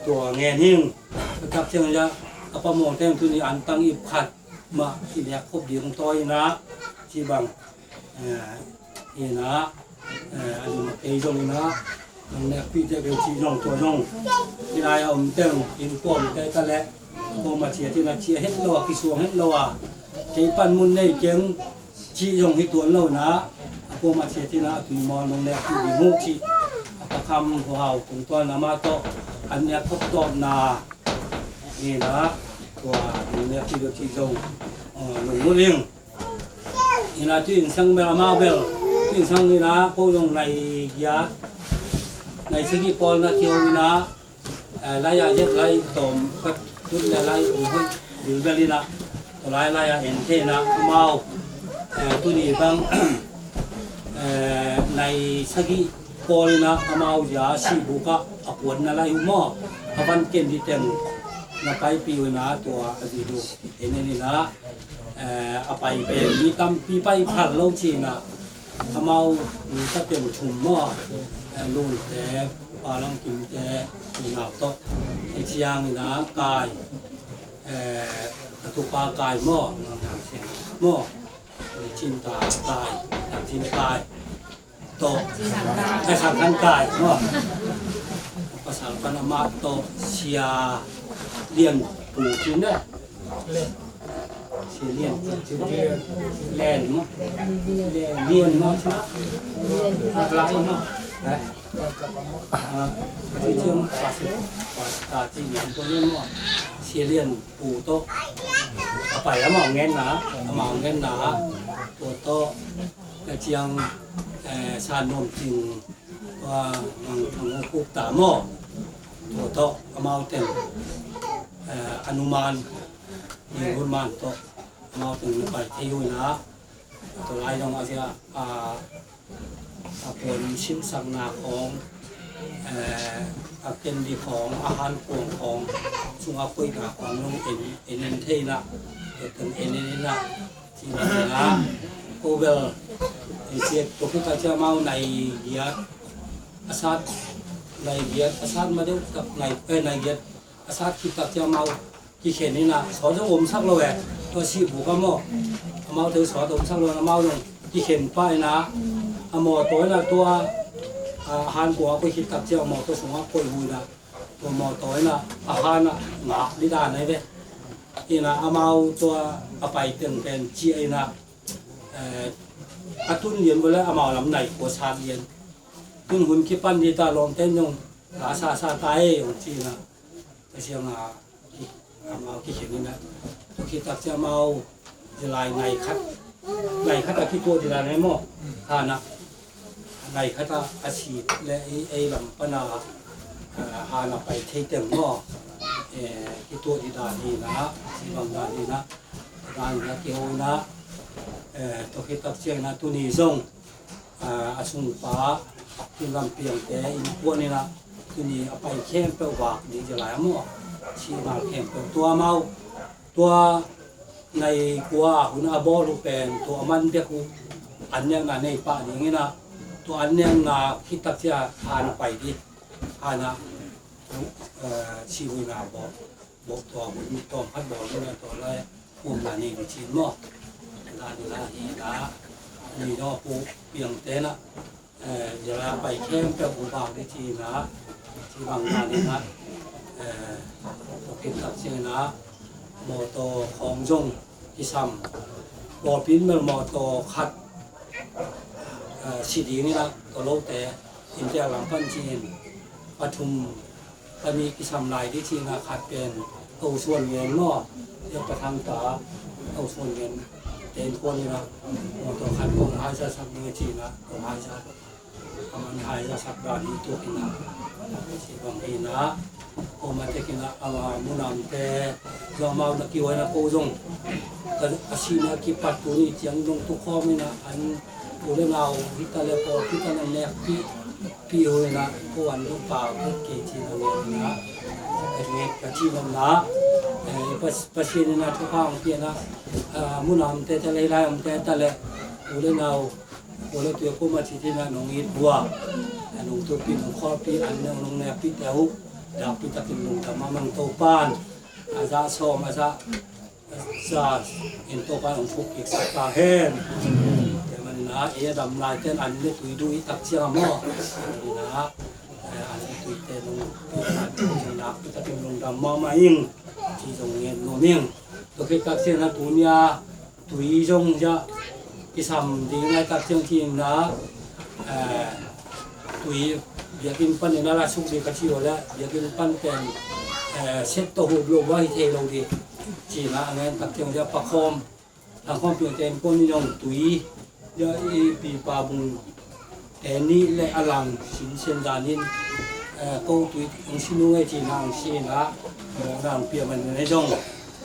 tua ngen hing, ka tak ciang ina, a pa mawng teng tuni an tang ip khat, mah i nek khop ding tawi ina, ci bang, eh, ina, eh, a lim a kei zong ina, nang nekpih teh kei ci zong tua zong. I lai a om teng, innkuan teh ta leh, kuamah ciat ina ciah het lo a, kisuang het lo a, kei pan mun nei keng, ci zong hi tuan lo ina, a kuamah ciat ina a tui mawl nong nekpih ding uh ci. A Pa Kham Khuahau tungtawn amah tawh, an nek khop tawpna, ina, tua, nong nekpih ding ci zong, eh, nong mulh ing. Ina tu in sang bel, amau bel. Tu in sang ina, ko zong nai giat, nai sagih pawl na kio ina, eh, lai a zet lai tawm ka tut le lai ong hoih bil bel ina. Tua lai lai a en thei ina, amau, eh, tuni bang, eh, nai sagih pawl ina, amau zia sihbuk ah a puanna lai uh maw. A van ken di teng na paipih uh ina, tua a zi du. En en ina. Eh, a pai pen mi tampi pai phal lo ci ina, amau mi ka teng thum maw, eh, Lunte, Pa Lam Kimte, unau tawh. I ciang ina Kai, eh, a tupa Kai maw, maw, Cinta Kai, Cinta Kai. Tawh, Pasal Khan Kai, maw. Pasal Khan amah tawh Sia Lian Pu Cin eh. Sia Lian Pu Cin. Lian, maw. Lian, Lian, maw. Lai, maw. Eh. Ah, Sia Lian Pu Cin, maw. Sia Lian Pu tawh. A pai amah ngen na, amah ngen na. Tua tawh. Ka ciang, eh, San Nuam Cing, tua, Mang Thang Kuk ta maw. Tua tawh, amau teng, eh, a numan, Ning Hun Man tawh, amau teng na pai thei uh ina. Tua lai zong a zia, a, a puan simsakna khawng, eh, a kendi khawng, a hankuang khawng, sungah koihna khawng zong en, en en thei in ah, en en in ah, ci bang in ah, ko bel, eh, ci, tua khit tak ciang amau nai giat a sat, nai giat a sat ma deuh tak, nai, eh, nai giat a sat khit tak ciang amau kikhen in ah, sawt zong omsak lo e, tua sih buk ah maw, amau thei sawt omsak lo in amau zong kikhen pah in ah, a mawtaw in ah tua, ah, hankuang ah koih khit tak ciang a mawtaw sungah koih uh in ah, tua mawtaw in ah a han ah ngak ding dan ahi ve. In ah amau tua a pai teng pen ciah in ah, eh, a tun lian bawleh amau lam nai kua sat lian. Tun hun kipan ding ta, lawmte'n zong la sa sa ta ei, zong ci in ah, tua ciang a, amau kikhen in ah, tua khit tak ciang amau zia lai nai khat, nai khat a kituah ding dan ahi maw. Han ah, nai khat a, a sit leh ei, ei lam pan a, eh, han a pai thei teng maw, eh, kituah ding dan hi in ah, ci bang dan hi in ah, dan in ah kiho in ah, eh, tua khit tak ciang in ah tuni zong, ah, a sungpa, Kin Lam Piangte innkuan in ah tuni a pai khempeuh vak ding zia lai ah maw, sihna khempeuh tua amau, tua nai kua hun a bawl uh pen tua a man bek uh an nekna nei pah ding in ah, tua an nekna khit tak ciang han a pai ding, han ah, eh, sih huina bawl, bawl tua hun tawm khat bawl ding in ah tua lai ah umna nei ding ci in maw. Tua dan in ah hi in ah, ni dawh Pu Piangte in ah, eh, zia lai a pai khempeuh uh vak ding ci in ah, ci bang dan in ah, eh, tua khit tak ciang in ah mawtaw khawng zong kisam, pawlpi in bel mawtaw khat, eh, si ding in ah, tua lote inntek lam pan ci in pathum, panih kisam lai ding ci in ah, khat pen To Suan Ngen maw, tua Pa Thang ta To Suan Ngen te innkuan in ah, mawtaw khat kong haiza sak ding ci in ah, kong haiza, amah in haiza sak dan hi tua in ah, ci bang hi in ah, ko mah tek in ah, amah Munamte zong amau na kihuai in ah, ko zong ka, ka sihna kipat tuni ciang zong tukhawm in ah, an u le nau hi ta leh, pawl hi ta leh nekpih, pih uh in ah, ko an zong pau kei ci in ah, ngen in ah, ka nget ka cih nopna, eh, Pas-, Pasian in ah thupha hong pia in ah, ah, Munamte ta leh, hih lai omte ta leh, u le nau, u le tui a kum a ci in ah nong it buak, nong tupih, nong khawlpih, an nong, nong nekpih te uh nakpi takin lungdam mahmah ing. Topa'n a zah sawm, a zah, a zah in Topa'n hong thuk kiksak ta hen. Tua manin ah ei a dam laite'n an le tui duh i tak ciang a maw, tua manin ah, eh, an le tuite nong, nakpi takin lungdam mahmah ing, ci zong ngen nuam ing. Tua khit tak ciang a tuni a tui zong zia kisam ding laitak ciang ci in ah, eh, tui biakinn panin a la suk ding ka ci uh leh, biakinn pan pen, eh, set tawh hup lo uh a hi thei lo ding ci in ah, a ngen tak ciang zia Pa Khawm, Pa Khawm Piangte innkuan in zong tui zia i pipa bung te nih le a lang sinsen danin, eh, ko tui hong sin ung ei ci in ah hong sin ah, mawhna hong pia manin ei zong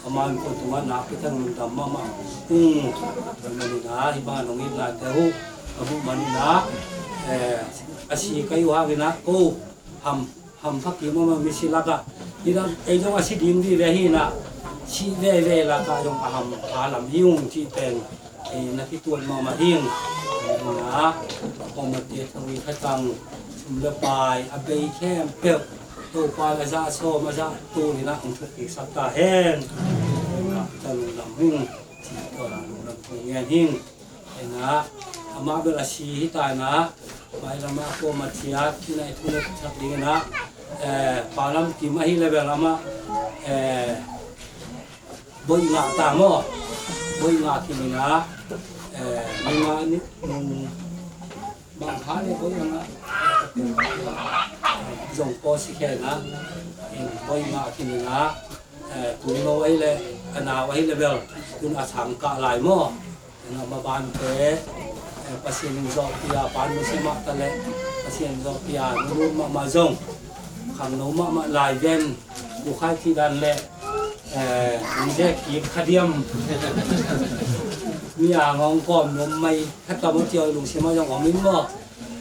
amah innkuan tungah nakpi takin lungdam mahmah ung. Tua manin ah hih bang hong itnate uh ka muh manin ah, eh, a si ka hi uh hangin ah ko ham hampha kik mahmah, misi lakah. Hi in ah ei zong a si ding dih ve hi in ah, sih veve lakah zong a hampha lam hi ung cih pen, eh, na kituat mahmah hi ung. Hi in ah, a pawlmate thangui thatang, sum le pai, a bei khempeuh Topa in a zah sawm a zah tul in ah hong thuk kiksak ta hen. Hi in ah ka lungdam hi ung cih tua lungdam thu ngen hi ung. Hi in ah, amah bel a si hi ta in ah, mailam ah a kuamah ciat in ah i thu le sak ding in ah, eh, Pa Lam Kim ahih leh bel amah, eh, boih ngah ta maw, boih ngah kim in ah, eh, nungah ni, nung bang kha le boih ngah, zong pawl si khe in ah, boih ngah kim in ah, eh, tui no ahih leh, a nau ahih leh bel, tun a sang kah lai maw. Tua maban te, eh, Pasian in zawhpih a, Pa in nusia mah ta leh, Pasian in zawhpih a, nu lut mahmah zong, khangno mahmah lai ven, bu khai cih dan leh, eh, nung zek kik kha diam. Mi a ngawng kawm nuam mai khat ka maw ci-a lungsim ah zong om in maw.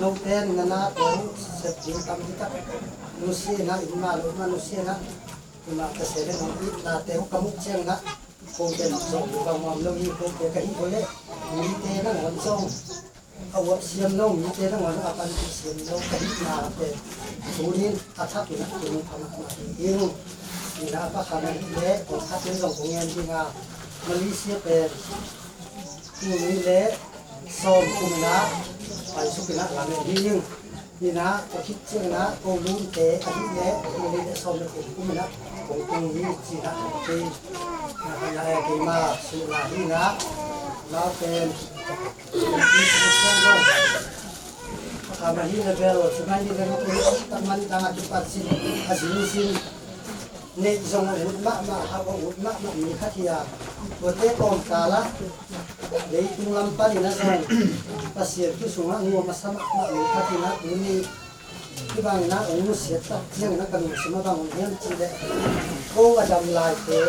Note in na nate uh sep ding tam hi tak. Nusia in ah, inn mah lo mah nusia in ah, inn mah ka sep in ah, it nate uh ka muh ciangin ah, kote zong bang nuam lo hi, kote ka hih uh leh mite nangawn zong a uap siam lo, mite nangawn a panpih siam lo ka hihna pen tuni in a thak in ah tuni pha mahmah hi ing. Inn ah pa khat ahih leh kong khat in zong kong ngen ding a, Malaysia pen tuni le sawm kum in ah paisuk in ah lam en hi ing. Inn ah ka khit ciangin ah ko lunte ahih leh tuni le sawm le kum kum in ah kong tung hi ci-in ah kei, ah, keima suhna hi in ah, amau pen, a kha mah hi le bel, sumai ni le mah, tak man dang a kipat sin a zin sin. Neih zong a ut mahmah, hauh a ut mahmah mi khat hi a, tuate kawmkal ah leitung lam panin a zong Pasian thu sungah nuam a sa mahmah mi khat hi a, tuni hih bangin ah hong nusiat tak ciangin ah ka lungsim ah bang om hiam cih leh, ko a dam laite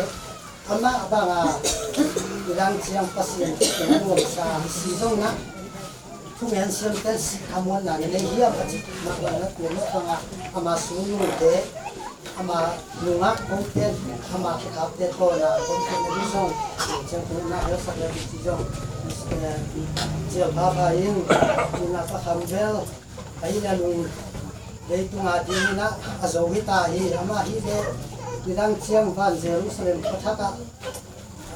amah bang a i dang ciang Pasian thu sungah nuam sa hi si zongin ah, thungen siamte in sih khamuanna na nei hiam a cih mah bang na tuam mah bang a, ama sungnungte, ama nungah kote, ama khekhapte tawh na kote na ding zong, ciang tu na helsak le ding ci zong, eh, cial pha pha in, inn ah ka kham bel, a inn a lung leitung a ding in ah a zo hi ta hi, amah hi leh nidang ciang van Jerusalem khuathak ah,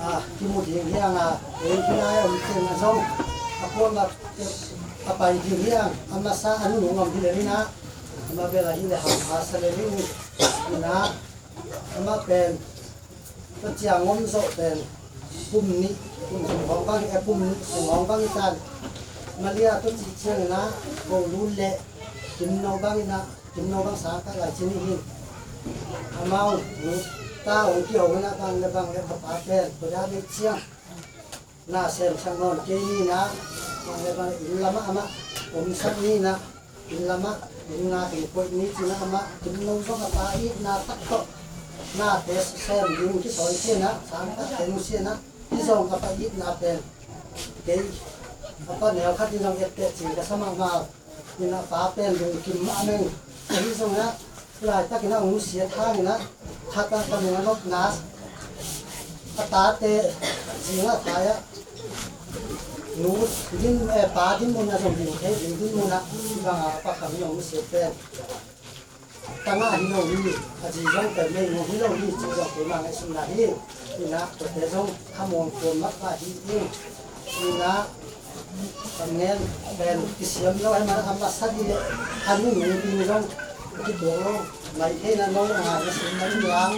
ah, kimu ding hi hang a, ei hi lai om teng a zong a kuamah a pai ding hi hang, a masa a nunung om hi lel in ah, amah bel ahih leh ham pha sa lel in, in ah, amah pen tua ciang om zawh pen kum nih, kum sung hawng bang, eh, kum nih sung hawng bang hi tan. Malaysia tua cih ciangin ah ko lun leh Kim No bang in ah, Kim No bang sang tak lai ci ni hi. Amau nu ta hong kihong in ah bang le bang le ka pa pen tua dah bek ciang na semsak nawn kei ni in ah, bang le bang le inn lamah amah omsak ni in ah, inn lamah inn nga teng koih ni ci-in ah amah Kim No zong a pa itna tak tawh nate sem ding kisawi ci-in ah, sang tak teng ci-in ah, hi zong a pa itna pen kei a pa neu khat in zong etteh cing ka sa mahmah. Inn ah pa pen lungkim mahmah ing. Ahi zongin ah, laitakin ah hong nusiat hangin ah, khat ah ka lung a nopna, a tate zing ah thai ah, nu din, eh, pa dinmun ah zong ding thei ding dinmun ah, hih bang a pa kham in hong nusiat pen tangah hi lo hi, a zi zong pen mei ngong hi lo hi, ci zong keima ngaihsutna hi. Inn ah tuate zong khamuang tuam mahmah hi ing. Inn ah Ka ngen pen kisiam lo, hei man a masa dih leh a nung nung ding zong kituak lo. Mai thei na lo ngai na sim na ing lang.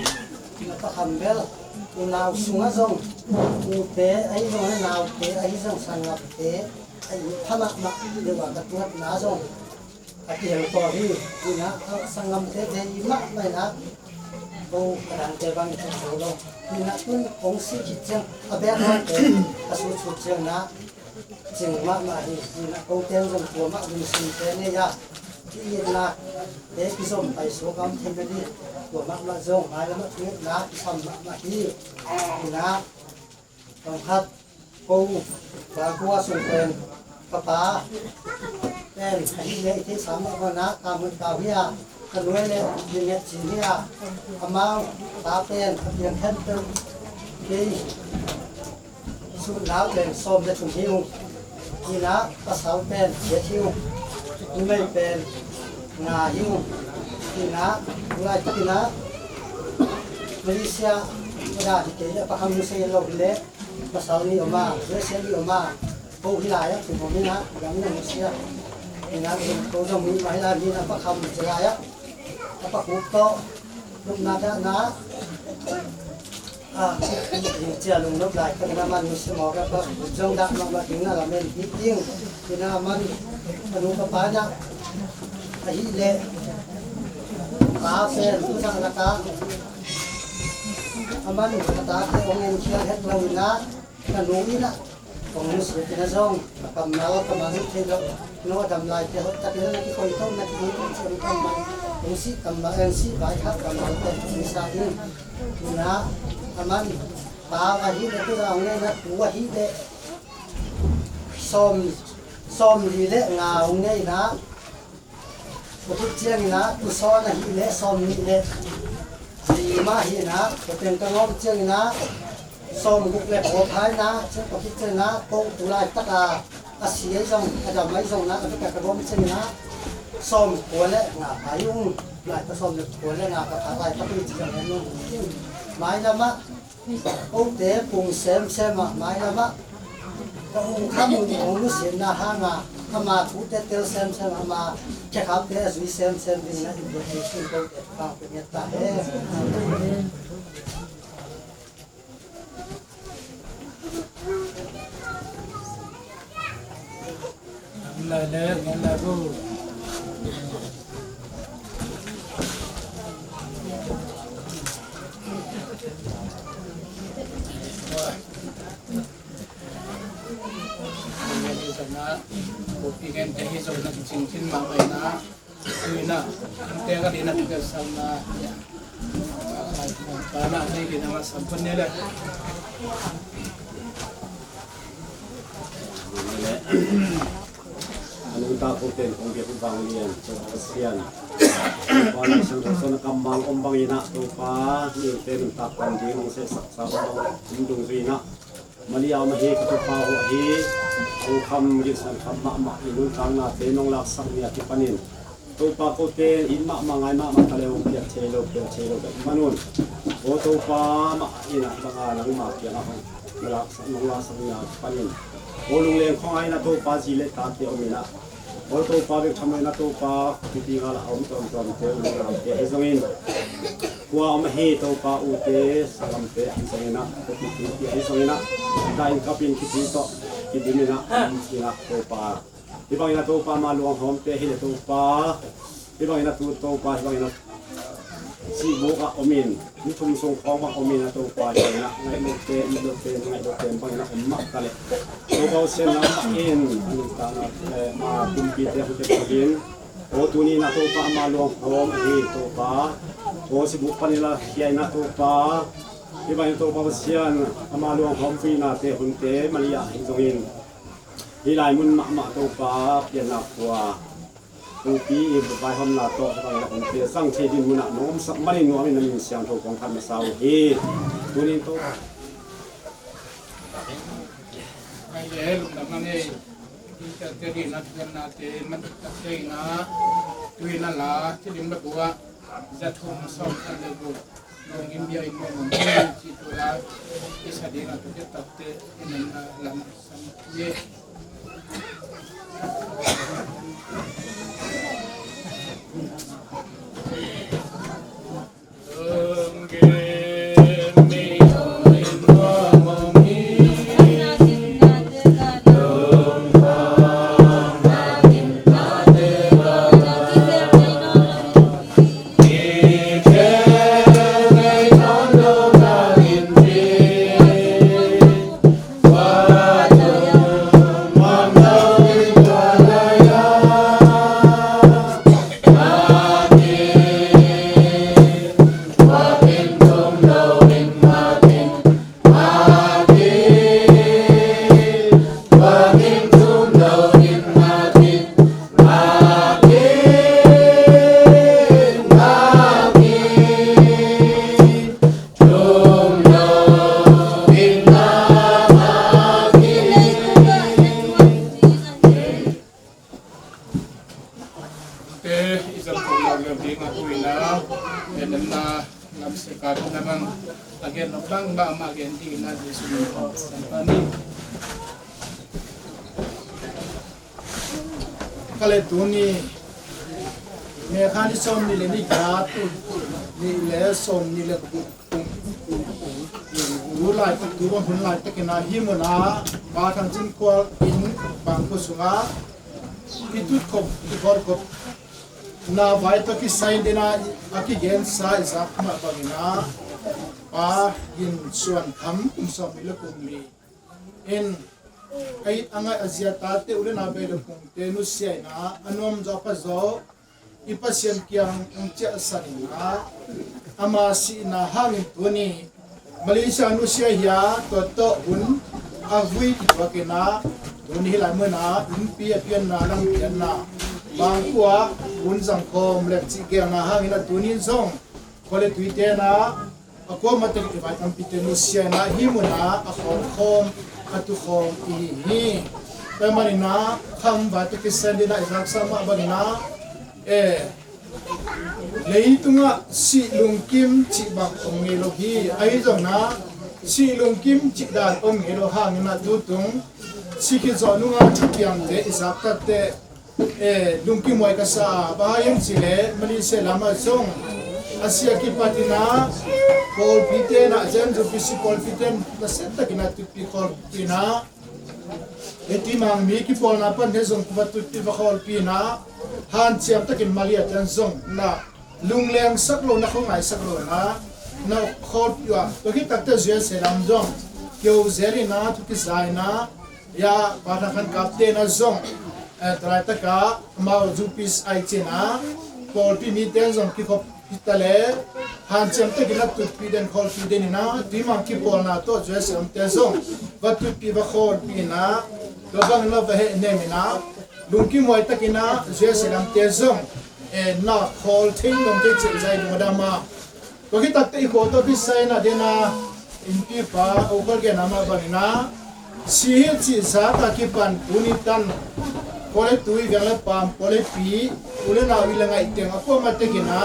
Na Pa Kham bel unau sungah zong, ute ahi zong, naute ahi zong, sanggamte ahi pha mahmah deuh a ka tuatna zong a kihel kawm hi. Inah a sanggamte vei mahmah inah ko a dangte bang i tuk zo lo. Inah tun kong sih khit ciang a bek mawte a sutsut ciang inah cing mahmah hi. Inah kote zong tua mah lungsimte nei a ki-itna te kizom pai suak a om thei na dih. Tua mahmah zong mailam ah ki-itna kisam mahmah hi. Inah Tawmkhat ko Bangkua sung pen ka pa pen ahih leh i theihsa mah bangin ah kamut kau hi a, ka nuai le minget cin hi a, amau pa pen a piang khempeuh kei suhnau pen sawm le thum hi ung. Inah pasal pen giat hi ung. Numei pen nga hi ung. Inah tulaitak inah Malaysia ka dan hi kei leh Pa Kham nusia lo hi leh pasal nih om a, U S A nih om a, ko hi lai ah kum om inah gam na nusia. Inah ko zong nih mah hi lai, nih na Pa Kham ci lai ah a Pa Khup tawh lupna dahna ah, ding cia lungnop lai ka na man nusia maw, ka Pa Khup zong dah mahmah ding na lamen hi ding. Inah a man ka nu ka pa inah ahih leh pa pen tu zah lak ah a man ka tate hong enkhial het lo inah ka nu inah kong nusia kei na zong a kammal kammal nuih thei lo. No a dam laite hoih takin na kikhoih tho na kikhoih tho ciang kammal kong sih kammal en sih vai khat kammal pen kong sa in. Inah a man pau ahih leh tu zah hong nei na tu ahih leh sawm sawm li le nga hong nei inah Tua khit ciangin ah, tusawn ahih leh sawm nih le li mah hi inah, tua teng ka ngawm ciangin ah, sawm guk le kua pha inah, ciang tua khit ciangin ah, ko tu laitak a, a si ahi zong, a dam ahi zong inah, a bek a ka ngawm ciangin ah, sawm kua le nga pha hi ung, laitak sawm le kua le nga ka pha laitak hi ci zong hi ung. Mailam ah, Kote pung semsem ah, mailam ah ka U Kham in hong nusiatna hang a, ama thute tel semsem, ama khekhapte a zui semsem dingin ah in buaipih sin kote Topa hong pia ngiat ta hen. Lai le, lai le, bu. Kopi ngen te hi zong na cing cin mah bai na. Ui na, te ka di na ka sam na. Ba na te ki na ma sam pun ne le. A nungta ko ten kong biak uh vanglian, Topa Pasian. Topa Laisiangtho sung a kammal om bangin ah, Topa, mite nuntak pan ding hong sehsaksa om bang hong dungzui in ah. Malia om ahi ka Topa uh ahi, U Kham gilsa kham mahmah i nuntaknate nong laksak ni a kipanin. Topa kote it mahmah ngai mahmah ta le hong piak thei lo, piak thei lo ka hih manun. Aw Topa mah in ah bang a nangma kiang ah hong na laksak, nong laksak ni a kipanin. Aw lungleng khong ah in ah Topa zi le tate om in ah. Aw Topa bek tham lo in ah Topa khuapi ding ah lah a om tuamtuamte, u le naute ahi zongin. Khua om ahi Topa ute, sanggamte ahi zongin ah, khuapi ding ahi zongin ah. Dahin kapin kipil tawh, kidim in ah, om in ah Topa. Hih bangin a Topa ama luanghawmte hi le Topa. Hih bangin a tu Topa, hih bangin a sihbuk ah om in, ni thum sung khawng bang om in a Topa, hih bangin a ngaih lote, ngaih lote, ngaih lote bangin a om mah ta leh. Topa u sian lam mah in, a nuntakna, eh, ma kumpite hong tep in. Aw tuni in a Topa ama luanghawm ahi Topa. Aw sihbuk panin la hiai in a Topa. Hih bangin a Topa u sian ama luanghawm puinate hunte, mali ah hi zongin. Hih lai mun mahmah Topa pianna khua, Topi i vaihawmna tawh hih bangin a hong pia zang thei ding munah nong omsak manin nuam in na min siangtho kong phat masa uh hi. Tunin Topa. Ngai le lungdam na ngei. Hih ciangte ding na pianna te man tak tak te in a, tu in a la, ci ding ba bua, za thum sawm khat le bu. Lungkim bia in mawh mawh ci tu la, i sa ding a tu ke tak te, i nem na lam sam ye. Bang mahmah gen ding in a Jesuh min tawh san ta ni. Ka le tuni May kha ni sawm nih le ni giat, tul nih le sawm nih le guk, tu laitak, tu bang hun laitakin a hih munah Pa Thang Cin Khual in Bangkua sungah i tutkhop i kholkhop na vai tawh kisai dena a kigensa i zak mah bangin a Pa Gin Suan Kham kum sawm nih le kum li in a it a ngaih a zia tate u le nau bei le kungte nusia in a nuam zaw pha zaw i Pasian kiang hong ciahsan in a ama sihna hangin tuni Malaysia nusia hi a, tua tawh hun a vui kituak in a tuni hih lai munah innpi a pianna lampianna Bangkua hun zangkhawm lem cih gelna hangin a tuni zong khua le tuite na a kuamah tek i vai tampite nusia in a hih munah a khawmkhawm a tukhawm i hi hi. Tua manin a kham vai tek i sen dina i zaksa mah bangin a e leitungah sih lungkim cih bang om ngei lo hi. Ahi zongin a sih lungkim cih dan om ngei lo hangin a tutung sih khit zawh nungah thupiangte i zak takteh e lungkim huai ka sa a, bang hang hiam cih leh Malaysia lamah zong a sih a kipat in a pawlpite in a Zen Zu Pi Si pawlpite in nasia takin a tutpi khawlpih in a e tua mang mi kipawlna pan he zong va tutpi va khawlpih in a hanciam takin Malaysia ten zong na lungleng sak lo, na khongai sak lo na na khawlpih uh a, tua khit takteh U S A lam zong keu zel in a thu kiza in a ya Pa Thang Khan Kap te na zong e tua laitak a amau Zu Pi Si cih in a pawlpi mite zong kikhop hi ta le hanciam takin a tutpih den khawlpih den in a tua mang kipawlna tawh U S A lamte zong va tutpih va khawlpih in a tua bangin lo va heh nem in a lungkim huai takin a U S A lamte zong e na khawl thei nuam thei cih zai lungdam a. Tua khit takteh i khua tawh kisai in a den a innpipa a ukhal gen a mah bangin a sih hi cih zak a kipan tuni tan khua le tui, veng le paam, pawlpi, u le nau i le ngaih teng a kuamah tekin a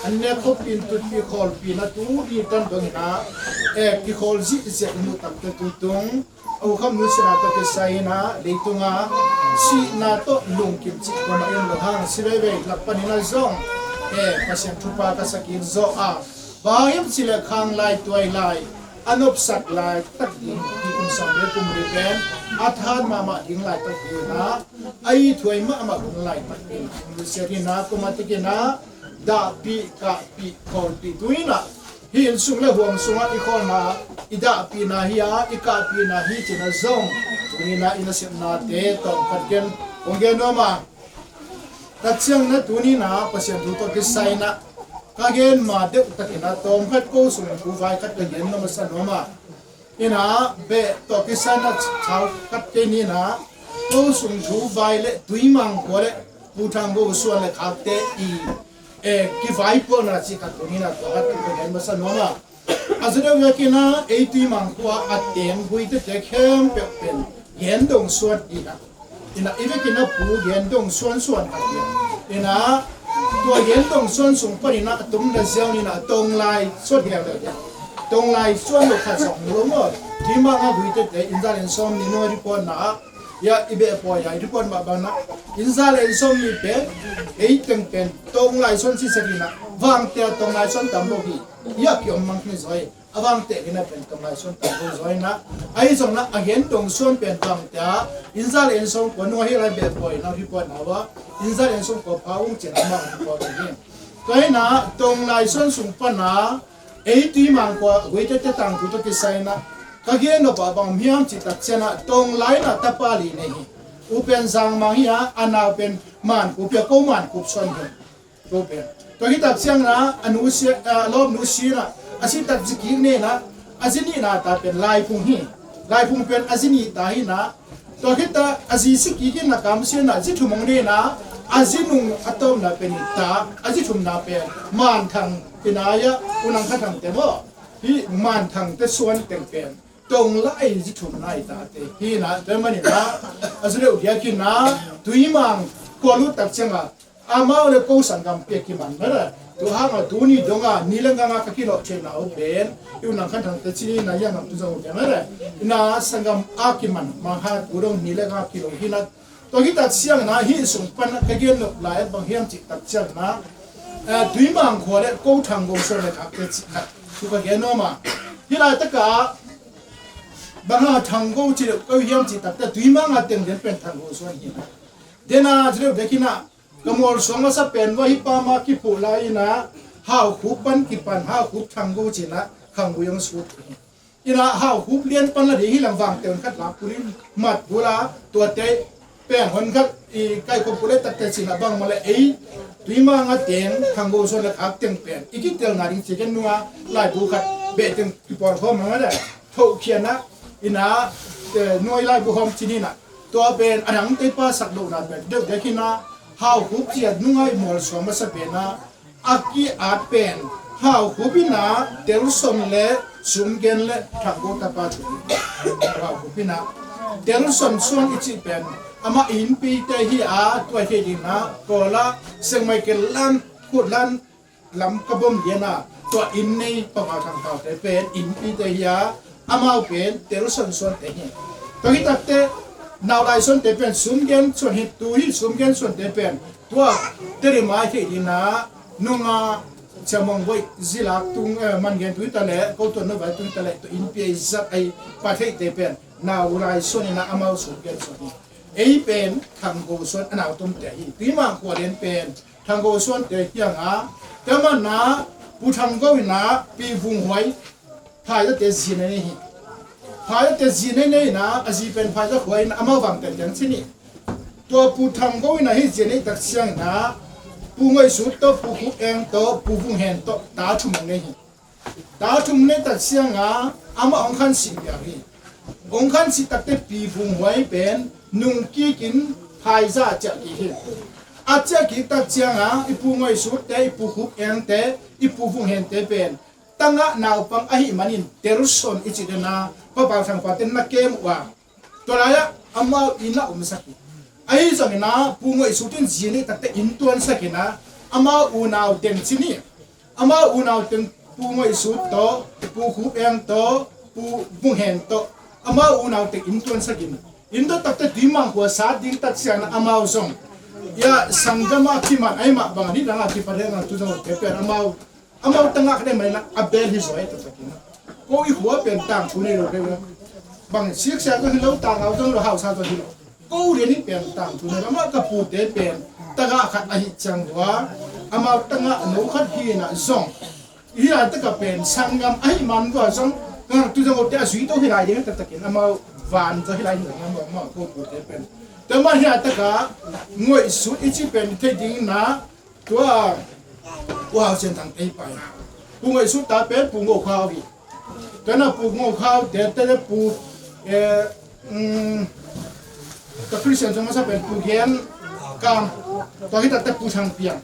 an nek khawlpih in tutpih khawlpih in a tuni tan dongin a e kikhawl zihziah i muh takteh tutung a ukham nusiatna tawh kisai in a leitungah sihna tawh lungkim cih kuamah i om lo hang si veivei lak panin a zong e Pasian thupha ka sa kik zaw a, bang hang hiam cih leh khang lai tuai lai a nopsak laitak ding hi kum sawm le kum li pen a than mahmah ding laitak ding a a ithuai mahmah hun laitak ding nusiat in a kuamah tekin a dahpih kahpih khawlpih tu in a hih inn sung le huam sungah i khawlna i dahpihna hi a i kahpihna hi cih na zong tuni in a i nasepnate tawm khat gen kong gen nuam a. Tua ciangin a tuni in a Pasian thu tawh kisai in a ka gen ma deuh takin a tawm khat ko sung thu vai khat ka gen nuam a sa nuam a. In a beh tawh kisai in a thau khat kei ni in a ko sung thu vai le Tuimang khua le Pu Thang Go Suan le khakte i e kivaipuakna cih khat tuni in a tua khat ka gen masa nuam a. A za deuh vekin a ei Tuimang khua a teng guite te khempeuh pen Gen Dong Suan hi a. In a i vekin a Pu Gen Dong Suan Suan khat hi a. In a tua Gen Dong Suan sung panin a a tum na ziau ni in a Tonglai Suan hi a. Tonglai Suan lo khat zong lo maw. Tuimang a guite te in za le in sawm ni nua report na a ya i beh pawi a i report mah bang na in za le in sawm ni pen ei teng pen Tonglai Suan si sak in a vangte a Tonglai Suan tam lo hi. Ya kiom mang khin zaw hi. A vangte khin a pen Tonglai Suan tam lo zaw in a ahi zong na a Gen Dong Suan pen vangte a in za le in sawm kua nung a hi lai beh pawi na report na wa in za le in sawm kua pha ung cin a mang report hi. Tua hi in a Tonglai Suan sung pan a ei Tuimang khua guite te tangthu tawh kisai in a ka gen nop a bang hiam cih tak ciang a Tonglai in a tapa li nei hi. U pen Zang Mang hi a, a nau pen Man Kup hi a, ko Man Kup Suan hi. Ko pen tua hi tak ciang in a a nu si a lawm nu si in a a si tak zi kik nei in a a zi nihna ta pen Lai Phung hi. Lai Phung pen a zi nih ta hi in a tua khit a a zi si kik in a kam si in a zi thum hong nei in a a zi nung a tawpna pen i ta a zi thumna pen Man Thang pi na ya u Nang Kha Thang te maw. Hi Man Thang te Suan teng pen Tonglai zi thumna i tate hi in a tua manin a a zu deuh diakin a Tuimang khua lut tak ciang a Amau le ko sanggam pi a kiman mah le. Tua hang a tuni dong a ni le nga nga ka kilawh theihna uh pen i u Nang Khan Thang te ci ni na, i a ngam tu zong uh te mah le. Ina sanggam a kiman mah, ha, tu dong ni le nga kilawh hi na. Tua hi tak ciang na, hih sung pan ka gen nop lai bang hiam cih tak ciang na, eh, Tuimang khua le ko Thang Go Suan le Khak te cih khat thu ka gen nuam a. Hih laitak a bang hang a Thang Go ci le ko hiam cih tak ciang Tuimang a teng den pen Thang Go Suan hi na. Den a ci le bek hi na, ka mualsuang masa pen va hi pa ma kiphuh lai ina, Hau Khup pan kipan, Hau Khup Thang Go ci na, Khang Go Yang Sut. Ina Hau Khup lian pan la ding hi lang vang teun khat la pulin mat bula, tua te pen hon khat i kai ko pule tak te ci na bang ma le ei, Tuimang a teng Thang Go Suan le Khak teng pen i kitelna ding ci ken nunga laibu khat beh teng kipawl khawm hang a le. Thohkhiatna ina, eh, nuai laibu hawm ci ni na. Tua pen a dang te pa sak lohna pen deuh dek hi na, Hau Khup ciat nunga i mualsuang masa pen a, a ki-at pen Hau Khup ina Telson le Sum Gen le Thang Go tapa thu. Hau Khup ina Telson Suan i cih pen amah innpi te hi a, tua hi ding na, Kawl a Seng Michael lan, Khut lan, Lamka bom lian a tua inn nei Pa Pau Thang Pau te pen innpi te hi a, amau pen Telson Suan te hi. Tua hi tak te Nau Lai Suan te pen Sum Gen Suan hi, tu hi Sum Gen Suan te pen tua Tedim a hi ding na, nunga Sia Mong Boih zilak tung, eh, man gen tu hi ta le, ko tuan no vai tu hi ta le, tua innpi a i zat a i pa thei te pen Nau Lai Suan ina amau Sum Gen Suan hi. Ei pen Thang Go Suan a nau tom te hi. Tuimang khua den pen Thang Go Suan te hi a nga, te man na Pu Thang Go ina Pi Vung Huai Phaiza te zi nei nei hi. Phaiza te zi nei nei ina a zi pen Phaiza Huai ina amau vang pen teng ci ni. Tua Pu Thang Go ina hi zi nei tak ciang ina Pu Ngoi Sut to, Pu Khup Eng to, Pu Vung Hen to ta thum nei hi. Ta thum nei tak ciang a amah hong khan sih piak hi. Hong khan sih tak te Pi Vung Huai pen nung kik in Phaiza a ciah kik hi. A ciah kik tak ciang a i Pu Ngoi Sut te, i Pu Khup Eng te, i Pu Vung Hen te pen tangah naupang ahih manin Telson i cih den a Pa Pau Thang Pau te na kem uh a, tua lai ah amau inn ah omsak hi. Ahi zongin a Pu Ngoi Sut in zi nei tak te inn tuansak ina amau unau teng ci ni. Amau unau teng Pu Ngoi Sut to, Pu Khup Eng to, Pu Vung Hen to, amau unau teng inn tuansak in, inn tuan tak te Tuimang khua sat ding tak ciang na amau zong, ia, sanggam a kiman ahih mah bang a ni dang a kipan hi a, tu zong te pen amau, amau tangah ka den mah ina a bel hi zaw hi taktak ina. Ko i khua pen tangthu nei lo kei ua. Bang siksiak zong hi lo, tangau zong lo, hausa zong hi lo. Ko rian in pen tangthu nei lo. Amah ka pute pen tangah khat ahih ciang ua, amau tangah no khat hi ina zong, hi laitak a pen sanggam ahih man ua zong, ka ngaktu zong te a zui to hi lai ding taktak in, amau van zaw hi lai ding, amau, amau ko pute pen. Tua mah hi laitak a Ngoi Sut i ci pen thei ding na, tua, ua, Hau Sian Thang te hi pai. Pu Ngoi Sut ta pen Pu Ngo Khau hi. Tua na Pu Ngo Khau te te Pu, eh, mm, ka Christian zong masa pen Pu Gen Kam. Tua hi tak te Pu Thang Piang.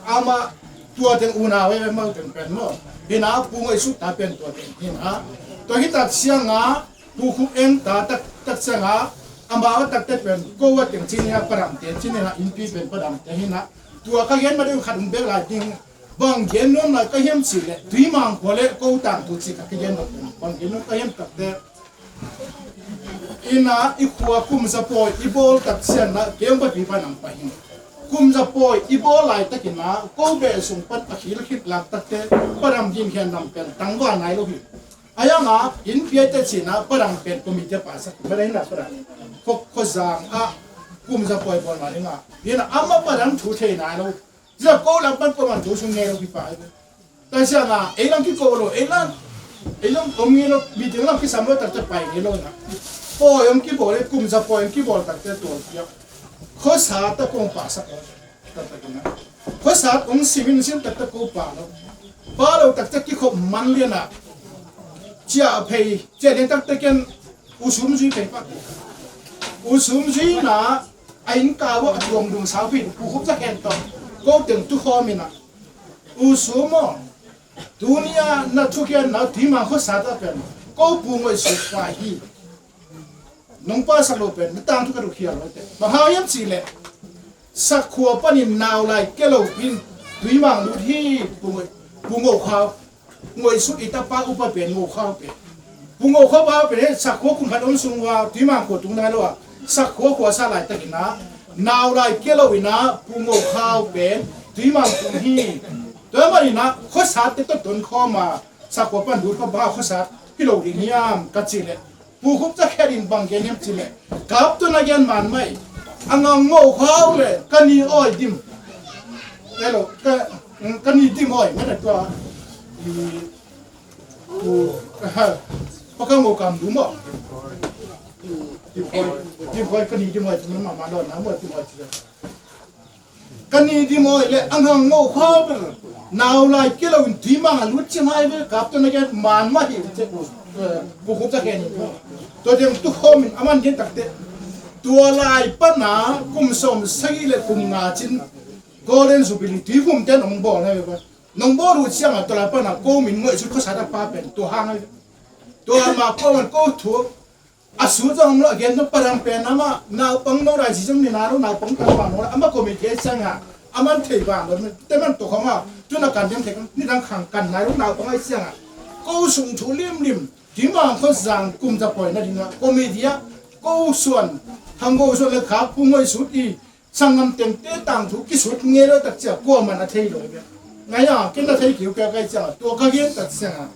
Amah tua teng unau e, mau teng pen maw. Hi na Pu Ngoi Sut ta pen tua teng hi na. Tua hi tak ciang a Pu Khup Eng ta tak, tak ciang a, amau a tak te pen ko a teng ci ni a, Pa Dam te ci ni a, innpi pen Pa Dam te hi na. Tua ka gen ma deuh khat um bek lai ding, bang gen nuam lai ka hiam cih leh, Tuimang khua le ko tangthu cih ka kigen nuam, bang gen nuam ka hiam tak te. Ina i khua kum za pawi i bawl tak ciang na, kei hong papi pa nang pa hi. Kum za pawi i bawl laitak ina, ko beh sung pan a khil khit lak tak te, Pa Dam din hian lam pen tangval nai lo hi. A yang a, inn piaite cih na, Pa Dam pen committee a pasak, ma dai na Pa Dam. Kho, kho zang a, kum za pawi bawl ma ding a. Ina amah Pa Dam thu thei nai lo. Zia ko lam pan ko man thu sung ngei lo ki pa. Ta sia na, ei lam ki ko lo, ei lam, ei lam om ngei lo, meeting lam ki sam lo tak te pai ngei lo na. Pawi om ki bawl, ei kum za pawi om ki bawl tak te tual piak. Kho sa ta kong pasak lo. Taktak ina. Khuasat ong simin sin taktak ko pa lo. Pa lo taktak kikhop man lian a. Cia a phei, cia lian taktak ken u sum zui phei pa. U sum zui na a inn kau a tuang dung sau phei, u khup za khen tawh. Ko teng tu khawm ina. U sum aw. Tunia na thukian na Tuimang khuasat a pen. Ko pu ngoi suk pa hi. Nong pasak lo pen, na tangthu ka ruk hial lo te. Bang hang hiam cih leh, Sakhua panin nau lai kia lo in tuimang lut hi. Pu Ngoi, Pu Ngo Khau, Ngoi Sut i tapa upa pen Ngo Khau pen. Pu Ngo Khau pa pen he Sakhua kum khat om sung ua tuimang khua tung nai lo a, Sakhua khua sa laitakin ah nau lai kia lo in ah Pu Ngo Khau pen tuimang tung hi. Tua manin ah khuasate tawh ton khawm a, Sakhua pan lut khawm bang a khuasat hi lo ding hiam ka cih leh, Pu Khup Za Khen in bang gen hiam cih leh, kap tawh na gen man mah hi. A ngang Ngo Khau le ka ni awi dim. Hello, ka, ka ni dim awi, mah na tua. I, u, ha, pa ka Ngo Kam Dum aw. Dim awi, dim awi, ka ni dim awi, mah mah lo na, mah dim awi. Ka ni dim awi le a ngang Ngo Khau pen nau lai kia lo in tuimang a lut ci mai ve, kap tawh na gen man mah hi, ci Pu, eh, Pu Khup Za Khen in. Tua teng tu khawm in a man gen tak teh, tua lai pan a kum sawm sagih le kum nga cin Golden Jubilee tuivum ten hong bawl na ve. Nong bawl uh ciang a tua lai pan a ko min Ngoi Sut khuasat a pa pen tua hang a ve. Tua ma ko man ko thu a su zong lo a gen zong, Pa Dang pen amah naupang no lai si zong ni na lo, naupang kan pa no lai, amah committee a ciang a, a man thei bang lo, te man to khong a, tu na kan ding thei, ni dang khang kan nai lo, naupang a ciang a, ko sung thu limlim, tuimang khua zang kum za pawi na ding a, committee a, ko suan, Thang Go Suan le Khak Pu Ngoi Sut i sanggam tengte tangthu kisut ngei lo tak ciang, kuaman a thei lo ve. Ngai a, ken na thei kiu ka kai ciang, tua ka gen tak ciang a,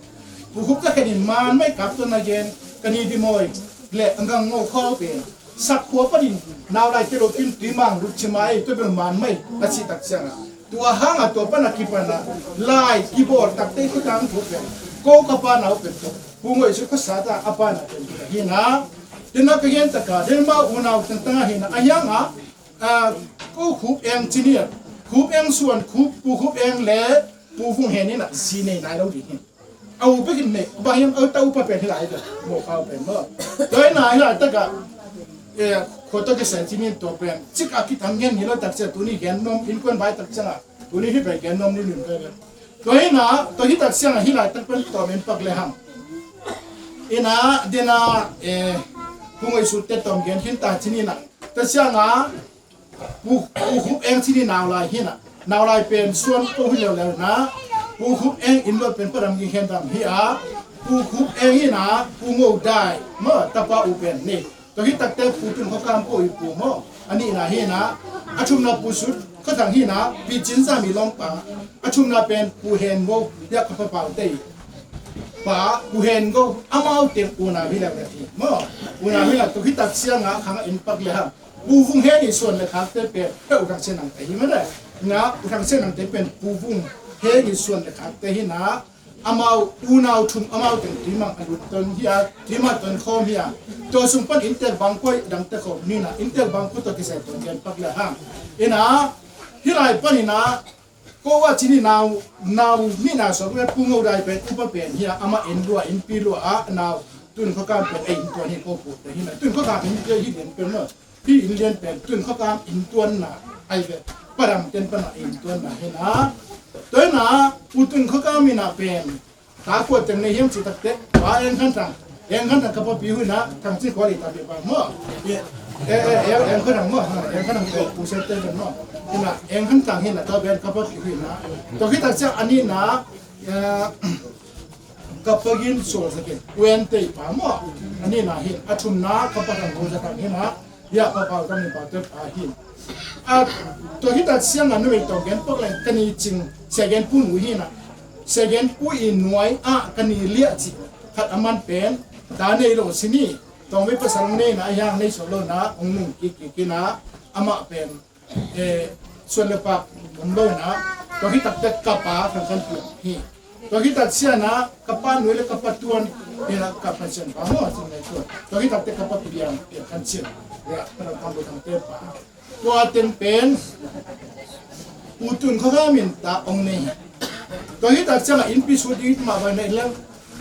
Pu Khup Za Khen in man mah hi, kap tawh na gen, ka ni dim awi le a ngang Ngo Khau pen Sakhua panin nau lai kia lo in tuimang lut ci mai, tua pen man mah hi, a cih tak ciang a, tua hang a tua pan a kipan a lai kibawl tak teh, ko tangthu pen, ko ka pa nau pen tua Pu Ngoi Sut khuasat a, a pa na pen hi na. Tena ka gen tak a, den ma unau teng tang a hi na, a hiang a, a, ko Khup Eng ci ni a, Khup Eng suan, Khup, Pu Khup Eng le Pu Vung Hen in a zi nei nai lo ding hi. A u bek in nei, bang hiam, a u ta upa pen hi lai ve, Ngo Khau pen maw. Tua hi na hi laitak a, eh, khua tawh kisai ci ni tua pen, cik a kitam gen hi lo tak ciang, tuni gen nuam, innkuan bai tak ciang a, tuni hi pen gen nuam ni lim pen. Tua hi na, tua hi tak ciang a hi laitak pen tawm in pak le hang. Hi na, den a, eh, Pu Ngoi Sut te tawm gen khin ta ci ni na. Tua ciang a, Pu, Pu Khup Eng ci ni nau lai hi na. Nau lai pen suan ko hi leuleu na. Pu Khup Eng inn luat pen Pa Dang Ging Khen Dam hi a. Pu Khup Eng hi na, Pu Ngo Dai, maw, tapa u pen ni. Tua hi tak teh Pu Tun Khua Kam ko i pu maw. A nihna hi na, a thumna Pu Sut Khua Thang hi na, Pi Cin Za Mi Lawng pa. A thumna pen Pu Hen Ngo, ya ka pa pau tei. Pa, Pu Hen Ngo, amau teng unau hi leu le hi maw. Unau hi leu, tua hi tak ciang a khang a in pak le hang. Pu Vung Hen i suan le khakte pen, he U Thang Sian Nang te hi mah le. Na, U Thang Sian Nang te pen Pu Vung Hen i suan le khakte hi na, amau unau thum amau teng tuimang a lut ton hi a, tuimang ton khawm hi a. Tua sung pan inntek bang kua dang te khawm ni na, inntek bang kua tawh kisai ton gen pak le hang. Hi na, hi lai pan hi na, ko a ci ni nau, nau nihna suak ve, Pu Ngo Dai pen upa pen hi a, amah inn lua, innpi lua a, nau, Tun Khua Kam pen a inntuan hi ko pu te hi na, Tun Khua Kam innpi hi lian pen maw. Hih inn lian pen Tun Khua Kam inntuanna ahi ve. Pa Dang ten pan a inntuanna hi na. Tua hi na, Pu Tun Khua Kam in a pen ta kua teng nei hiam cih tak teh, Pa Eng Khan Thang. Eng Khan Thang ka papi hui na, Thang Cin Khual i ta pi pa maw. Eh, eh, eh, Eng Khan Thang maw, Eng Khan Thang pen Pu Sian te pen maw. Hi na, Eng Khan Thang hi na, tua pen ka papi hui na. Tua hi tak ciang a nihna, eh, ka pa Gin Sual Za Khin, Wen te i pa maw. A nihna hi, a thumna ka pa Thang Gu Za Thang hi na. Hia pa pau ka mi pa te pa hi. A, tua hi tak ciang a numei tawh gen pak leng ka ni cing, Sia Gen Pu nu hi na. Sia Gen Pu i nuai ah ka ni liah cih khat a man pen, ta nei lo si ni. Tawng mi pasal nei na, a hiang nei suak lo na, hong nung kik kik hi na, amah pen, eh, suan le pak om lo na. Tua hi tak teh ka pa Thang Khan Piang hi. Tua hi tak ciang a, ka pa nuai le ka pa tuan, eh, ka pa cian pa maw, cin ngai tuan. Tua hi tak teh ka pa Piang, Piang Khan Cin. Ya, ka pa Thang Gu Thang te pa. Tua teng pen, Pu Tun Khua Kam in ta hong nei. Tua hi tak ciang a innpi sut ding mah bang nei leng,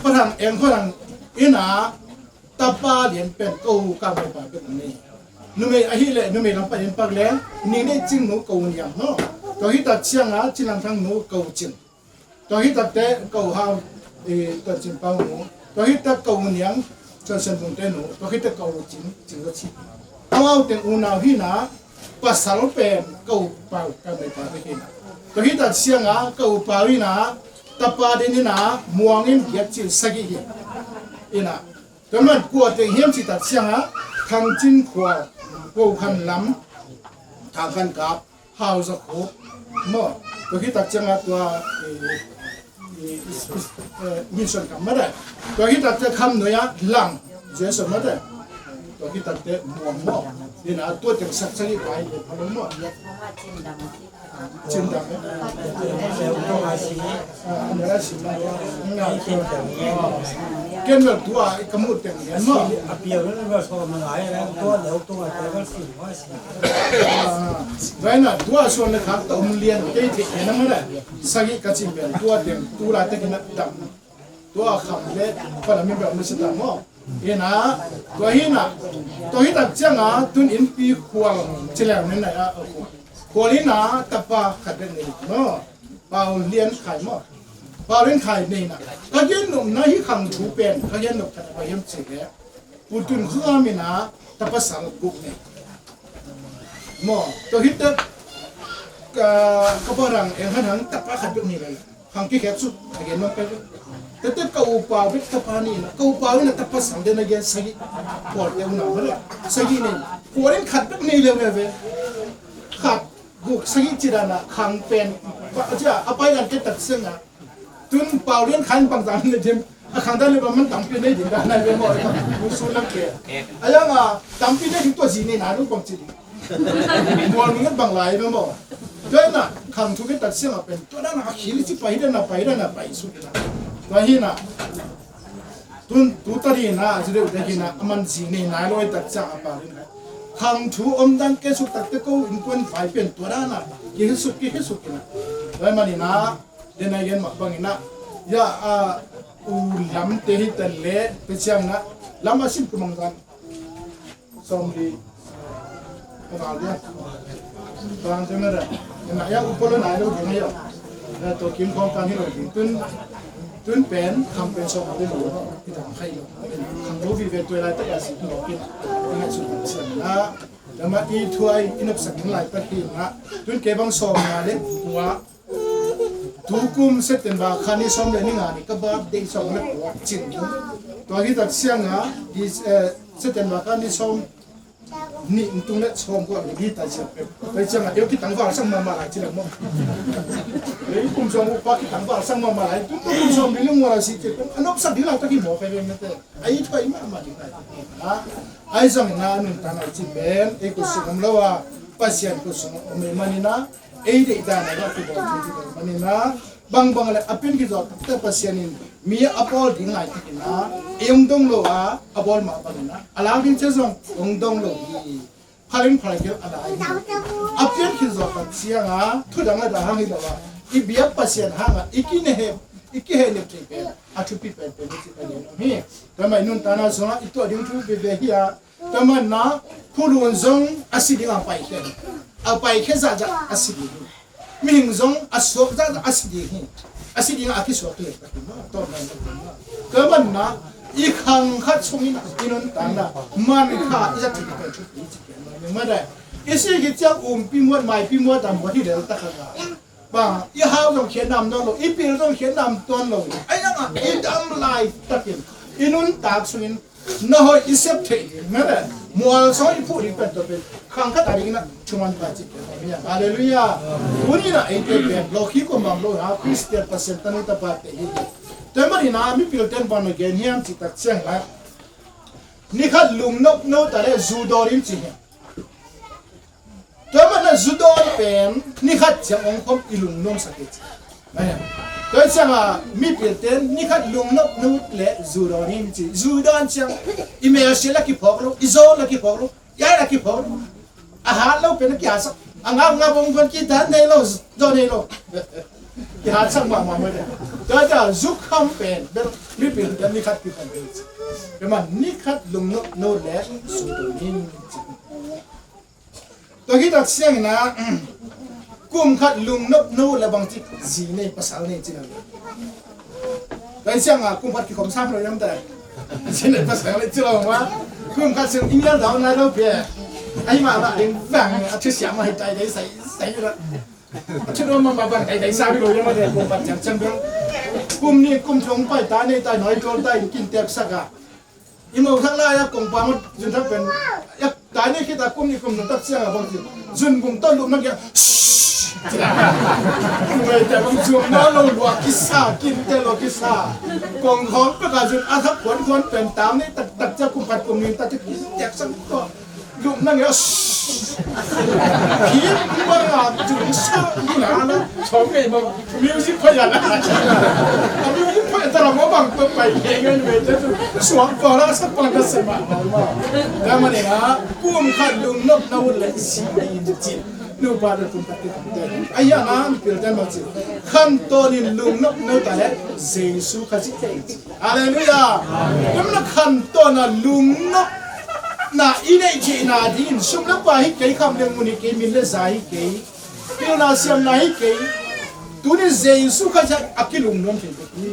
Pa Thang Eng Khua Thang in a, tapa lian pen ko Kam Bai pa pen hong nei. Numei ahih leh, numei lam pan in pak leng, Ning Deih Cing nu ko Niang maw. Tua hi tak ciang a, Cin Lang Thang nu ko Cin. Tua hi tak teh ko Hau, eh, Tuan Cin Pau nu. Tua hi tak ko Niang, Tuan Sian Bung te nu. Tua hi tak ko Cin, Cin Za Cin. Amau teng unau hi na, Pasal pen ka upa uh, ka meipa uh hi na. Tua hi tak ciangin ka upa uh in a, tapa den in a, muang in giat cil sagih hi. In a, tua man kua teng hiam cih tak ciangin, Thang Cin Khual, Ko Khan Lam, Thang Khan Kap, Hau Za Khup, maw. Tua hi tak ciangin tua, eh, eh, eh, Min Suan Kham mah de. Tua hi tak ciang Kham Nuai a Lang, Jason mah de. Tua hi tak ciang muang maw. Ni na tua teng sak sak i pai le pha lo maw. Cin dang, eh. Ah, ni la cin dang. Ken mel tua i ka mu teng ni maw. A piau le mel so ma ngai le tua le tua ka ka cin maw. Ah, tua hi na tua suan le khak ta um lian kei thei na maw le. Sagih ka cin pen tua teng tu lai te ki na dam. Tua kham le, khual a min bel om le si ta maw. Hi na, tua hi na, tua hi tak ciangin, tun innpi khual ci leng ni na a, khual hi na, tapa khat bek nei maw. Pau Lian Khai maw. Pau Lian Khai nei na. Ka gen nopna hi khang thu pen, ka gen nop khat a hiam ci le. Pu Tun Khua Min a, tapa sal guk nei. Maw, tua hi tak, ka, ka barang eng han hang tapa khat bek nei le. Khang kikhek suk a gen mah pek. Tete ka upa bek tapa ni na, ka upa bek na tapa sang den a gen sagih. Pawl te una bek sagih nei. Pawl in khat bek nei leu ne ve. Khat guk sagih ci dan a khang pen. Ba, cia, a pai dan ke tak seng a. Tun Pau Lian Khai bang dan ne dem. A khang dan le ba man tampi nei ding dan a ve maw. Musu lang ke. A yang a tampi nei ding tua zi nei na dong bang ci ding. Mual mi ngat bang lai maw. Tua na khang thu ke tak siang a pen tua na a khil ci pai dan a pai dan a pai su na. Tua hi na. Tun tu ta di na ci deuh te hi na a man ci ni nai loi tak siang a pa hi na. Khang thu om dan ke suk tak te ko in kuan pai pen tua na na. Ki hi suk ki hi suk na. Tua man hi na. Den a gen mak bang hi na. Ya a u lam te hi tan le te siang na. Lam a sim ku mang dan. Sawmli. Ka val dia. Bang te na da. Ina ya upolo nai lo ding ayo. Na to kim khong kan hi lo ding tun. Tun pen kham pen sawm lo ding lo. Ina khai lo. Kham lo vi ve tuai lai ta ya si lo kin. Ina su pen siam na. Lama i thuai i nop sak lai ta hi na. Tun ke bang sawm na le kua. Tukum September kha ni sawm le ni nga ni ka birthday sawm le kua cin. Tua hi tak siang a, di, eh, September kha ni sawm ni ntung le sawm kua ni hi tak siang. Tua siang a, eu ki tangval sang mama lai cin mo. Ei kum sawm upa ki tangval sang mama lai. Tu kum sawm ni lung wala si cin. Anop sak di lai ta ki mo kai ben te. Ai thoi mama di lai. Ha? Ai sang na nun ta lai cin ben. Ei ku sung lo a. Pasian ku sung om mani na. Ei deih dan a ki bawl ding ki bawl mani na, bangbang le a pian ki zawh takte Pasian in mi a bawl ding lai takin a, ei hong dong lo a, a bawl mah bangin a, a lak ding cia zong hong dong lo hi. Phalin phal keu a lai hi. A pian ki zawh tak ciang a, thu dang a dah hang hi lo a, i biak Pasian hang a, i kinehem, i kihehnep thei pen a thupi penpen hi ci ka gen om hi. Ka mai nuntakna sungah i tuah ding thu vive hi a, Tua man na, phulun zong a si ding a paikhia hi. A paikhia zahzah a si ding hi. Mihing zong a suak zahzah a si ding hi. A si ding a kisuak hi. Tua man na, i khang khat sungin i nuntakna man kha i zat thei pen thupi ci pian mah dai. I si khit ciang umpi muat, maipi muat, a muat hi lel ta kha. Bang, i hau zong khiat nam tuan lo, i pil zong khiat nam tuan lo. Ai nang a, i dam lai takin, i nuntak sungin, na hoih i sep thei ding, na le, mual sawng i phuh ding pen tua pen, khang khat a ding na, thuman pa cih pen, Halleluiah. Tuni na eite pen, lo khi ko mang lo na, Khristian Pasian tanu tapa te hi. Tua man hi na, mipil ten bang na gen hiam cih tak ciang la. Ni khat lungnop no ta le zu dawn in ci hiam. Tua man na zu dawn pen ni khat ciang hong khom i lungnuam sak hi ci. Tua ciang a mipil ten ni khat lungnop no le zu dawn in ci. Zu dawn ciang i mel sia la kiphawk lo, i zaw la kiphawk lo, i ai la kiphawk lo. A hat lo pen a kihat sak. A ngap ngap hong guan kitan nei lo, zaw nei lo. Kihat sak mahmah mai le. Tua cia zu kham pen bel mipil ten ni khat kipan hi ci. Tua man ni khat lungnop no le zu dawn in ci. Tua hi tak siang ina, kum khat lungnop no le bang ci zi nei pasal nei ci na. Tua siang a kum khat kikhom sam lo yam ta. Zi nei pasal nei ci lo ma. Kum khat siang ing yal dau nai lo pia. Ahi mah mah ding vang a thusiam mah hi tai dei sai sai la. A thunuam mah mah vang tai dei sa bi lo ia mah dei kong pat ciang ciang bel. Kum nih kum thong pai ta nei tai noi tual tai in kin tek sak a. I mo thak lai a kong pa mah zun thak pen. Ia tai nei khit a kum nih kum thong tak ciang a bang ci. Zun bung ton lum nak ia. Kum ei te bang zuam na lo lua kisa kin te lo kisa. Kong khawng pek a zun a thak kuan kuan pen tam nei tak tak ciang kum pat kum nih tak ciang kin tek sak ko. Lum na ngei a. Phim bang a tung sa ni na na. Chom ngei bang. Music pha ya na. A music pha ya ta la mo bang ko pai ngei ngei me te tu. Suak ko la sa pa na sa ma. Da ma ne na. Kum khat lungnop na ut le si ni in cin. Nu pa da kum khat te. Ai ya na pil ta ma cin. Khantawn in lungnop na ut le Jesu Khazih te. Halleluiah. Kum na khantawn a lungnopna i neih theihna dingin sum le pai hi kei, kham le ngun hi kei, min le za hi kei, pilna siamna hi kei. Tuni Jesu Khazih a kilungnuam thei bek hi.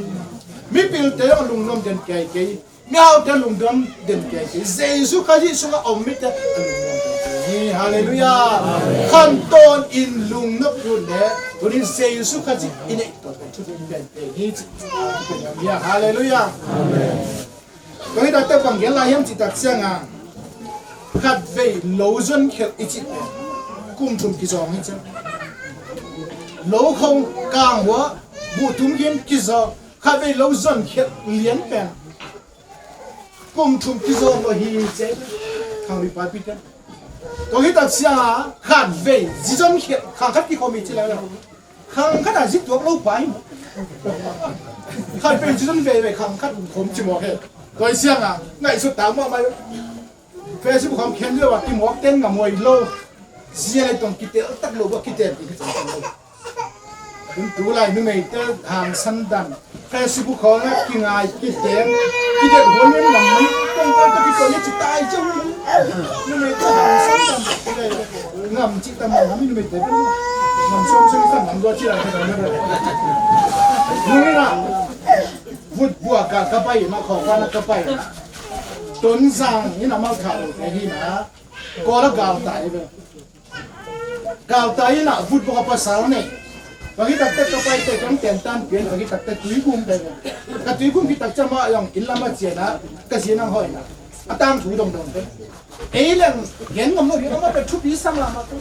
Mipilte a lungnuam den kei kei. Mihaute lungnuam den kei kei. Jesu Khazih sungah om mite a lungnuam den kei hi. Halleluiah. Khantawn in lungnop ut le tuni Jesu Khazih i neih tawh pen thu ding pen pen hi ci. Halleluiah. Amen. Tua hi takte bang gen lai hiam cih tak ciangin khatvei lo zon khelh i cih pen kum thum kizawng hi ciang. Lo khong kang hua buh tum khin kizawng khatvei lo zon khelh lian pen kum thum kizawng lo hi ciang. Khang ri pa pi kan. Tua hi tak ciangin khatvei zi zon khelh khang khat kikhawm hi ci lai lo. Khang khat a zi tuak lo pa hi. Khat pen ci zon veve khang khat khom ci mawk he. Tua hi ciangin ngaihsut ta mahmah hi. Facebook khawng khen zia a kimawk ten ngam huai lo. Zia lai tong kitel tak lo a kitel ding ka cang lo. Tun tu lai numeite hangsan dan. Facebook khawng a kingai kitel kitel huan in ngam mai. Tong tong tong kitel ni ci tai ciang. Numeite hangsan dan. Ngam ci tam ngam numeite. Ngam song song ci tam ngam dua ci lai ci tam ngam. Nung ina vut bua ka ka pai na kho ka na ka pai na. Tonzang ina mal kha lo te hi na. Ko la gal tai ve. Gal tai ina vut bua ka pasal ne. Bagi tak tak ka pai te kong ten tan pian bagi tak tak tui gum te ve. Ka tui gum ki tak ciang ma yong in lama ciana ka zia nang hoi na. A tang thu dong dong te. Ei leng gen ngam lo hi ama pe thupi sang lama ko.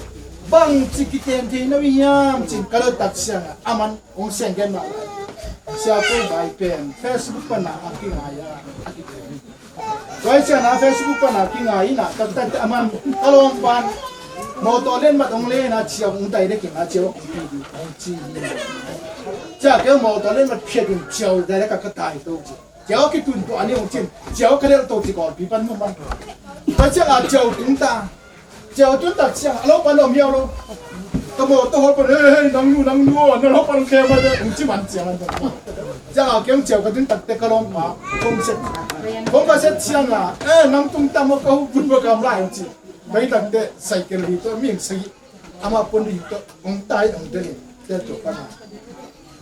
Bang ci kiten thei na wi hiam cin ka lo tak siang a aman ong siang gen ma. Sia ko bai pen Facebook pana a kingai a. Tua hi ciang a Facebook pana kingai ina tak tak aman ka lawm pan. Mawtaw len mat ong len a ciau ong tai dek in a ciau ong pi ding ong ci hi. Cia keu mawtaw len mat phiat in ciau dai dek a ka tai to ci. Ciau ki tun tua ni ong cin. Ciau ka del to ci kawl pi pan mu man. Tua ciang a ciau tung ta. Ciau tun tak ciang a lo pan om hiau lo. Ka mawtaw hol pan hei hei nang nu nang nu a na lo pan khe ma de ong ci man ciang an ta. Ciang a keu ciau ka tun tak te ka lawm pa. Kong set. Kong ka set ciang a. Eh nang tung ta mo ka hu bun mo kam lai ong ci. Bai takte cycle hi tawh ming sagi ama pon hi tawh ong tai ong tel in tel tawh pana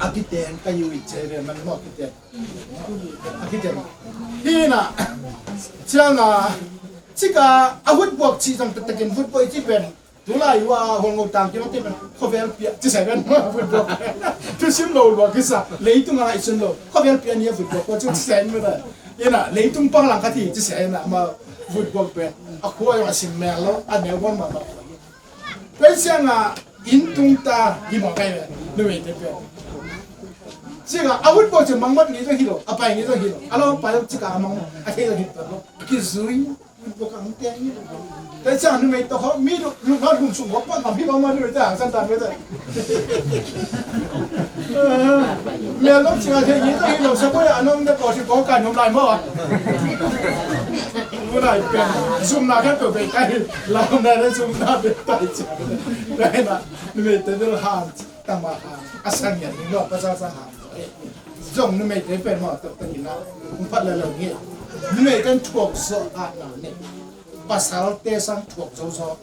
a kiten ka yu i che ve man maw a kiten a kiten hi na ciang a cika a vut buak ci zong taktakin vut buak i ci pen tulai yu a hong ngau tang ki mate pen khovel pia ci sai pen vut buak thusim lo lua kisa leitung a ngai sun lo khovel pia ni a vut buak ko ci sai pen ina leitung pang lang ka thi ci sai na ma vut buak pen a khua yong a sim mel lo a neu bon ma ma. Pen siang a inn tung ta hi mawk ai ve numei te pen. Siang a a vut bawk ciang mangmat ngi zong hi lo a pai ngi zong hi lo a lawm pai zong cika a mang a thei zong hi lo a kizui vut bawk ang te ngi. Pen siang a numei tawh hawh mi luknot hum sung hawh pawt ngam hi lo ma numei te hangsan ta numei te. Mel lawm cing a thei ngi zong hi lo sa pawh a nong de kawh si kawh kai nuam lai maw. Ngu lai pen zumna khat peuh bei kai lau na le zumna bei tai ci. Tua hi na numeite bel han tama han a sang hian ding lo pasal sang han. Zong numeite pen maw tok takin a hong phat le lo nge. Numeite thuak zawh hatna ne. Pasalte sang thuak zo zaw.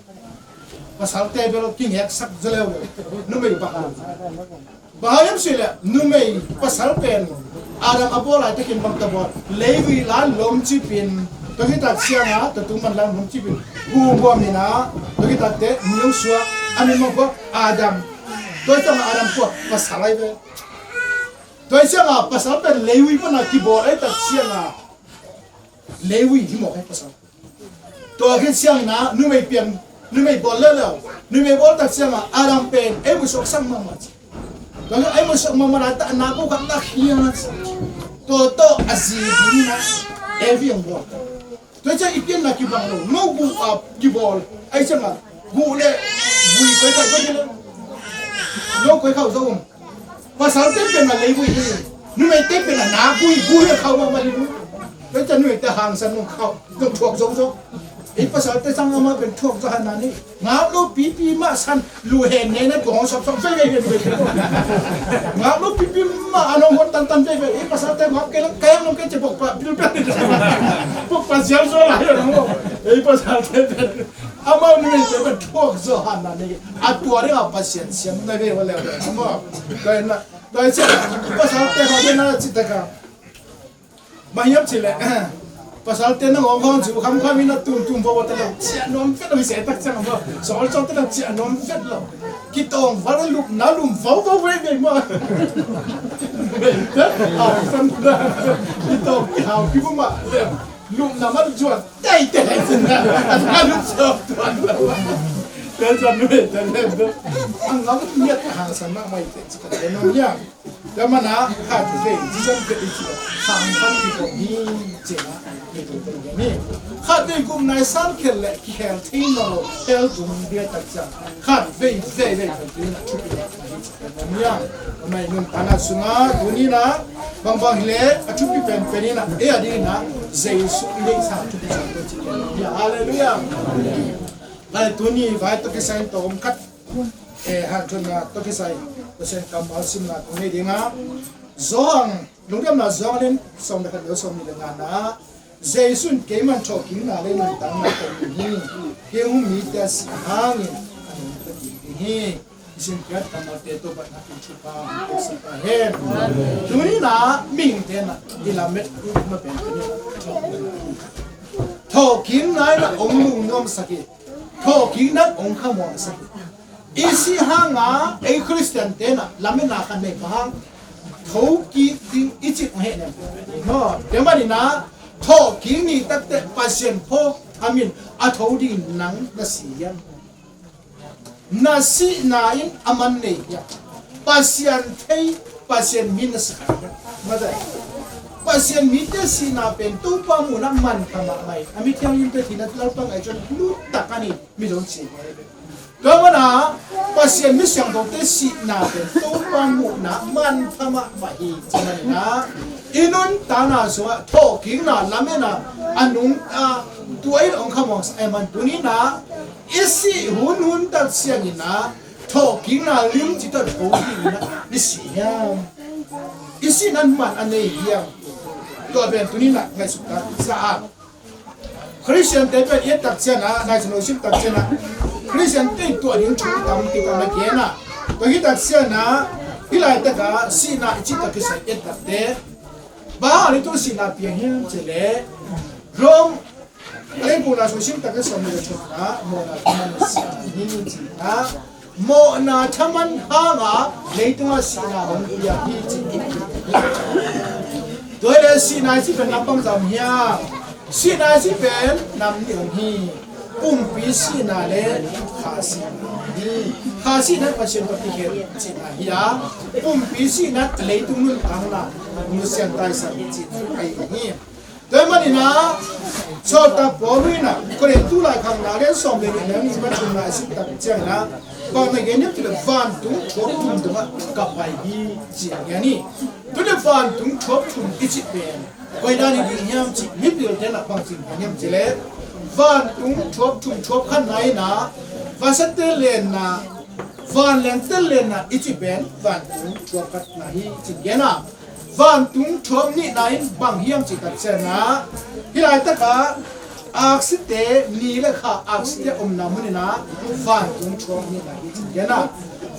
Pasalte bel kingeksak zaw leuleu. Numei bang han. Bang hang hiam cih leh numei pasal pen Adam a bawl laitakin bang ta bawl leivui lan lawmcipin Tua khit tak ciangah tua tu manlang hong cipin hu buam inah, tua khit takteh mi hong suak, a min mah kua Adam. Tua ciangah Adam kua pasal ahi ve. Tua ciangah pasal pen leivui panah kibawl ahi tak ciangah leivui hi mawk ahi pasal. Tua khit ciangin ah numei pian, numei bawl leuleu, numei bawl tak ciangah Adam pen ei musuaksak mahmah ci. Tua khit ei musuak mahmah lai tak a nak uh khat nak hiang a ci. Tua tawh a zi dingin ah Evi hong bawl. Tua ciang i pianna kibang lo, no guh a kibawl, ahi ciangah guh le vui koi khauh zo hi le. No koi khauh zo um. Pasalte pen a leivui hi, numeite pen a nak vui, vui a khauh mahmah hi. Tua ciang numeite hangsan nong khauh, nong thuak zo zo. Ei pasalte sang amah pen thuak zo hana ni. Ngap lo pipi mah san lu hen ne na gong sop sop vei vei hen vei. Ngap lo pipi mah a nong hot tan tan vei vei. Ei pasalte ngap kei lang kei ang nong kei ci bok pa pil pil. Bok pa sial zo lai a nong. Ei pasalte pen amau numeite pen thuak zo hana ni. A tua ding a Pasian siam na vei wa leu. Amau. Tua ina, tua ina, pasalte ha ding na ci taka. Bang hiam cih leh, pasalte nangawn khawng cu khamkham in a tumtum vaw ta lo, ciah nuam vet lo hi se tak ciang a maw. Sawl sawl te lo ciah nuam vet lo. Kitawng val a lupna lum vau vau vei vei maw. Kitawng kihau kivum ah le lupna man zuan tei tei sin na. A lum sawl tuan lo. Te zuan vei te le. A ngam miat a hangsan mahmah hi te ci ka te nuam hiam. Tua manin ah khatvei zizan phet i ci lo, sang khat i pom hi ci-in ah i tung tung gen hi. Khatvei gupna i san khel leh kikhel thei nawn lo, hell tung bia tak ciang khatvei vei vei pom hi na thupi lak na hi ci pen na miang. Amah i nuntakna sungah tuni-in ah bangbang hi leh a thupi penpen in ah ei a dingin ah Jesu i neihsa thupi ciang tua ci pen na miang. Halleluiah. Lai tuni vai tawh kisai in tawm khat Eh, hanthawnna tawh kisai Pasian kammal simna kong nei ding a, Johan, Lungdamna Johan in sawm le khat le sawm nih le ngana, Jesu in keiman thawhkikna le nuntakna ka hi hi. Kei hong mite a sih hangin a nungta ding hi. I sinpiak kammalte tawh batna in thupha hong pia sak ta hen. Tuni-in ah mihingte in ah i lamet uh ma pen tuni-in ah thawhkikna hi. Thawhkikna in ah hong lungnuamsak hi. Thawhkikna in hong khamuangsak hi. I sih hanga ei Khristian te in ah lametna khat nei pah hang thokik ding i cih hong hehnem hi maw? Tua manin ah thawhkik ni takteh Pasian phawk a min a tho ding nang na si hiam? Na sihna in a man nei hiam? Pasian thei, Pasian mi na si kha hiam? Mate. Pasian mite sihna pen Topa muhna manpha mahmah hi. A mi thianghlimte thihna Lalpa ngaihsutna lut tak a ni, mi zong ci hi. Tua manin ah Pasian mi siangthote sihna pen Topa muhna manpha mahmah hi. Tua manin ah i nuntakna sungah thawhkikna lametna a nung a tua in hong khamuangsak ahih man tuni-in ah i sih hunhun tak ciangin ah thawhkikna limci tawh tho dingin ah i si hiam? I sihna in man a nei hiam? Tua pen tuni-in ah ngaihsut tak sa a. Khristiante pen i et tak ciangin ah, nai cin lo sim tak ciangin ah, Khristiante tuah ding thu tampi tak na gen a. Tua hi tak ciangin ah, hih laitak ah sihna i cih tak kisai et tak teh bang hang a leitung sihna piang hiam cih leh Rom Lengkuna sung sim tak le sawm le thum ah, mawhna thaman sihna hi ci-in ah, mawhna thaman hanga leitungah sihna hong pia hi ci-in. Tua hi leh sihna i cih pen lam bangzah om hiam? Sihna i cih pen nam nih om hi. Pumpi sihna le kha sihna hi. Kha sihna Pasian tawh kikhel sihna hi a, pumpi sihna leitung nuntakna nusiang taisan cihna ahi hi. Tua ahih manin ah, sawltak Paul in ah, Korin tu laikhakna lian sawm le nih, neu nih, pathumna i sim tak ciangin ah, bang na gen hiam cih leh vantung thuak thum tungah ka pai hi ci-in gen hi. Tuni vantung thuak thum i cih pen koi dan hi ding hiam cih, mipilte in ah bang ci gen hiam cih leh, vantung thuak thum thuak khatna in ah, vansiate lenna, vanleng te lenna i cih pen vantung thuak khatna hi ci-in gen a. Vantung thuak nihna in bang hiam cih tak ciangin ah, hih laitak ah aksite ni le kha, aksite omna mun in ah vantung thuak nihna hi ci-in gen a.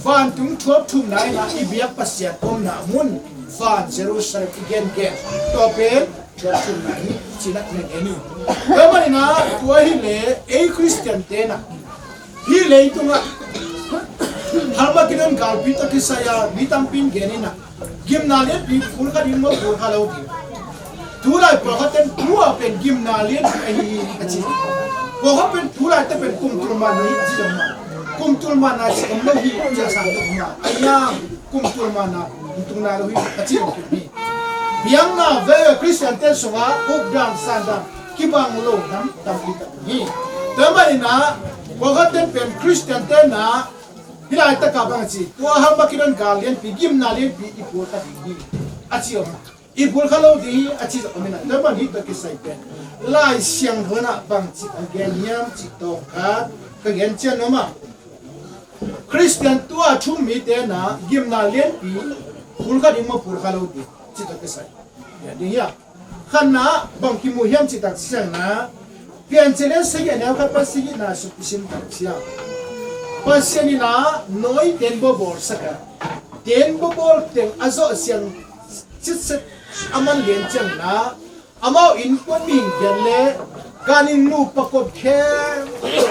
Vantung thuak thumna in ah i biak Pasian omna mun, van Jerusalem i gengen, tua pen thuak thumna hi ci-in ah na gen hi. Tua manin ah tua hileh ei Khristian te in ah hih leitungah Harmagedon galpi tawh kisai a mi tampi in gen in ah gimna lianpi phulkha ding maw, phulkha lo ding? Tulai pawlkhat ten thu a pen gimna lianpi ahi hi a ci. Pawlkhat pen tulai te pen kum tul man hi a ci zong mah. Kum tul man a ci om lo hi a ci a sang lo mah. A hiang kum tul man a tung nai lo hi a ci zong hi. Biakna veve Khristian te sungah ukdan sandan kibang lo nam tampi tak hi. Tua manin ah pawlkhat ten pen Khristian te in ah hih laitakah bang a ci, tua Harmagedon gal lianpi, gimna lianpi i phulkha ding hi a ci om. I phulkha lo ding hi a ci zong om in ah, tua bang hih tawh kisai pen Lai Siangtho in ah bang ci a gen hiam cih tawm khat ka gen cian nuam a. Khristian tua thu um mite in ah gimna lianpi phulkha ding maw, phulkha lo ding cih tawh kisai gen ding hi a. Khatna bang kimu hiam cih tak ciangin ah, Piancil lian sagih a neu khat pan sagihna sung i sim tak ciang, Pasian in ah Noah tenbaw bawlsak a, tenbaw bawl teng a zawh siang citset a man lian ciangin ah, amau innkuan mihing giat le ganhing nupa kop khempeuh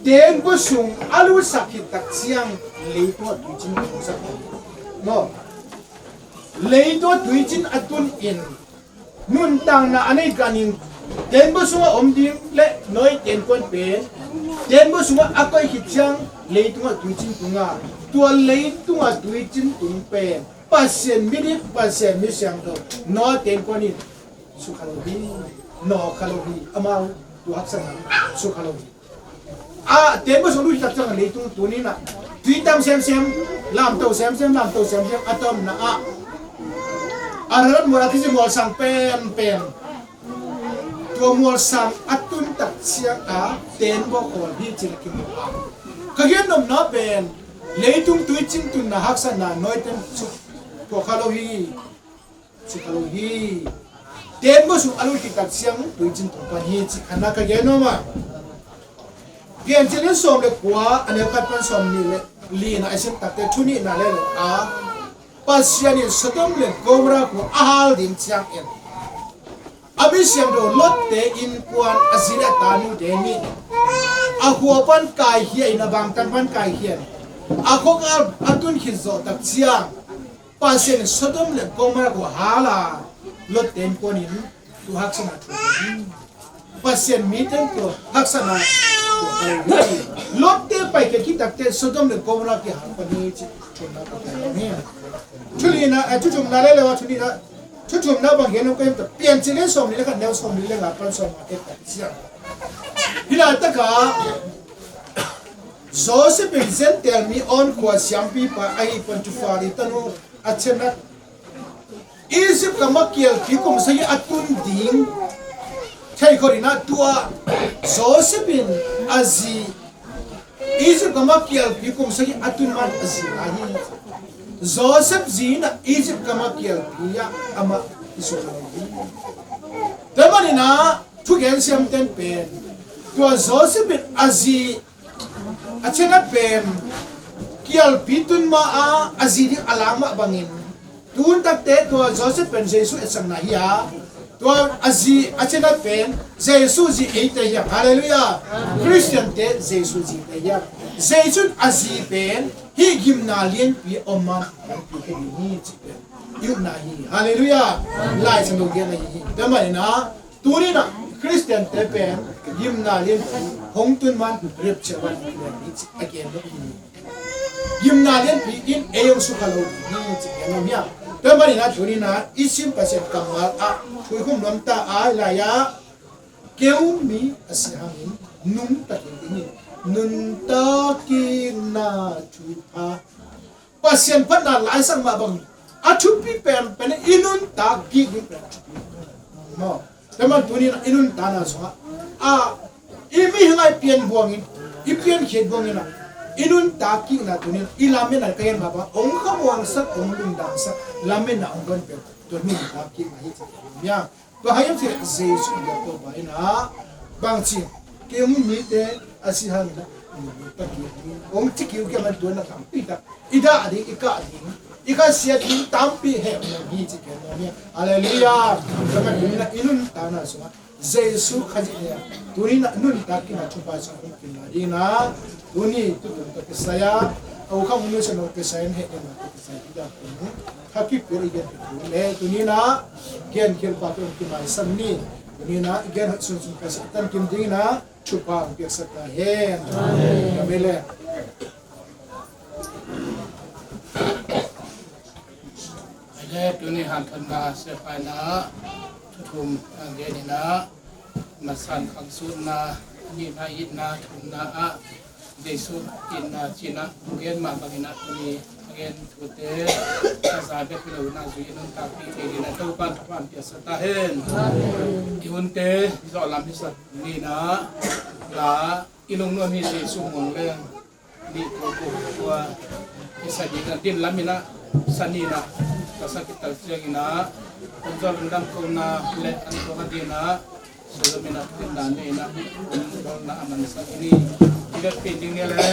tenbaw sung a lutsak khit tak ciang leitungah tuicin tungsak hi. Maw? Leitungah tuicin a tun in nuntakna a nei ganhing tenbaw sungah om ding le Noah tenkuan pen tenbaw sungah a koih khit ciang leitungah tuicin tung a, tua leitungah tuicin tung pen Pasian midik, Pasian mi siangtho Noah tenkuan in sukha lo hi, nawk kha lo hi, amau tua haksatna sukha lo hi. A, tenbaw sung lut tak ciang leitung tuni in ah tui tam semsem, lamto semsem, lamto semsem a tomna ah Ararat mual a kici mualsang penpen, tua mualsang a tun tak ciang a tenbaw khawl hi ci-in a kimu a. Ka gen nopna pen leitung tuicin tunna haksatna Noah ten suk tua kha lo hi. Sukha lo hi. Tenbaw sung a lut khit tak ciang tuicin tung pan hi cih khatna ka gen nuam a. Piancil lian sawm le kua a neu khat pan sawm nih le li-na i sim takte thu nihna le lo a, Pasian in Sodom le Gomorrah khua a hal ding ciangin a mi siangtho Lot te innkuan a zi le a tanute nih a khua pan kaikhia in, a bangtan pan kaikhia in a khuakal a tun khit zawh tak ciang Pasian in Sodom le Gomorrah khua hal a, Lot te innkuan in tua haksatna thuak hi. Pasian mite in tua haksatna thuak hi. Lot te pai khit takte Sodom le Gomorrah kihal pan hi ci thumna ka gen hi. Thu nihna, eh, thu thumna le lo a, thu nihna, thu thumna bang gen nuam ka hiam cih leh Piancil lian sawm nih le khat neu sawm nih le nga pan sawm nga et tak ciang, hih laitakah Joseph in Gentile mi On khua siampipa ahi Potifar i tanu Asenat Egypt gam ah kialpi kum sagih a tun ding thei khol in ah, tua Joseph in a zi, Egypt gam ah kialpi kum sagih a tun man a zi lai hi. Joseph zi in ah Egypt gam ah kialpi ah amah i suak lo hi. Tua manin ah thugen siamten pen tua Joseph in a zi Asenat pen kialpi tun ma a, a zi ding a lak mah bangin, tun takte tua Joseph pen Jesu etsakna hi a, tua a zi Asenat pen Jesu zi eite hi a. Halleluiah. Khristiante Jesu zi eite hi a. Jesu in a zi pen hih gimna lianpi om a, lianpi hi ding hi cih pen i utna hi. Halleluiah. Lai Siangtho genna hi hi. Tua manin ah tuni in ah Khristiante pen gimna lianpi hong tun man rapture van lianpi ci a gen lo hi. Gimna lianpi in ei hong sukha lo ding hi ci gen lo hi a. Tua manin ah tuni in ah i sim Pasian kammal ah thuikhum nuam ta a, lai ah, keu mi a si hangin nuntak kik ding hi. Nuntak kikna thupha. Pasian phatna laisak mah bang a thupi penpen i nuntak kik ding pen a thupi. Maw? Tua man tuni in i nuntakna sungah a, i mihing a i pian buangin, i piankhiat buangin ah i nuntak kikna tuni in i lametna ka gen mah bang hong khamuangsak, hong lungdamsak lametna hong don pen tua nuntak kikna hi ci. Tua hang hiam cih leh Jesu in Jakob in ah bang ci, kei hong mite a si hangin ah nuntak kik ding, hong ci kiukiu man tua na tampi tak i dah ding, i kah ding, i khasiat ding tampi heh ding hi ci kei nuam hi. Halleluiah. Tua man tuni in ah i nuntakna sungah Jesu Khazih le tuni-in a nuntak in a thupha sung hong kinla dingin a, tuni tutung tawh kisai a, a ukham hong nusia nong kisai in heh dingin a tawh kisai hi ding a, kha kipil i gen kipil le tuni-in a gen khilpa tawh hong kimaisan ni. Tuni-in a i gen hoih sunsun Kha Siangtho tankim dingin a thupha hong piaksak ta hen. Amen. Amen. Aile tuni hanthotna siapa in a thu thum a gen in a, masa in khangsuhna, nihna itna, thumna ah Jesu itna ci-in a hong gen mah bangin a tuni a gen thute a za bek hi lo in a zui a nuntakpih kei dingin a Topa'n thupha hong piaksak ta hen. I hunte zawh lam hisak ni in a, la i lungnuam hi Jesu muang leng nih tua kua kua i sa ding a din lam in a sa ni in a, ka sa khit tak ciangin a, hong zawh lungdam kohna le an kong a ding a, Solomon a tin dan ne in a, hong zawhna a mansak ni. I vekpi ding ni le.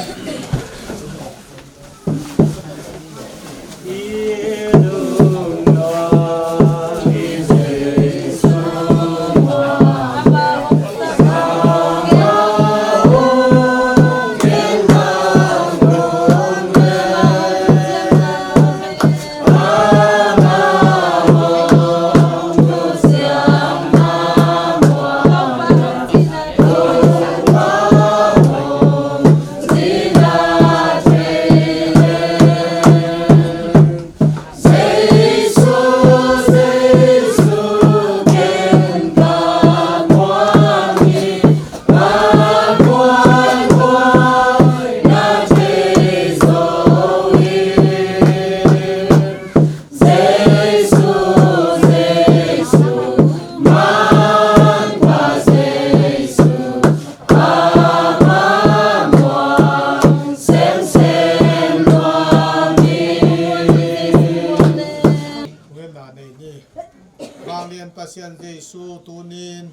Vanglian Pasian Jesu, tuni-in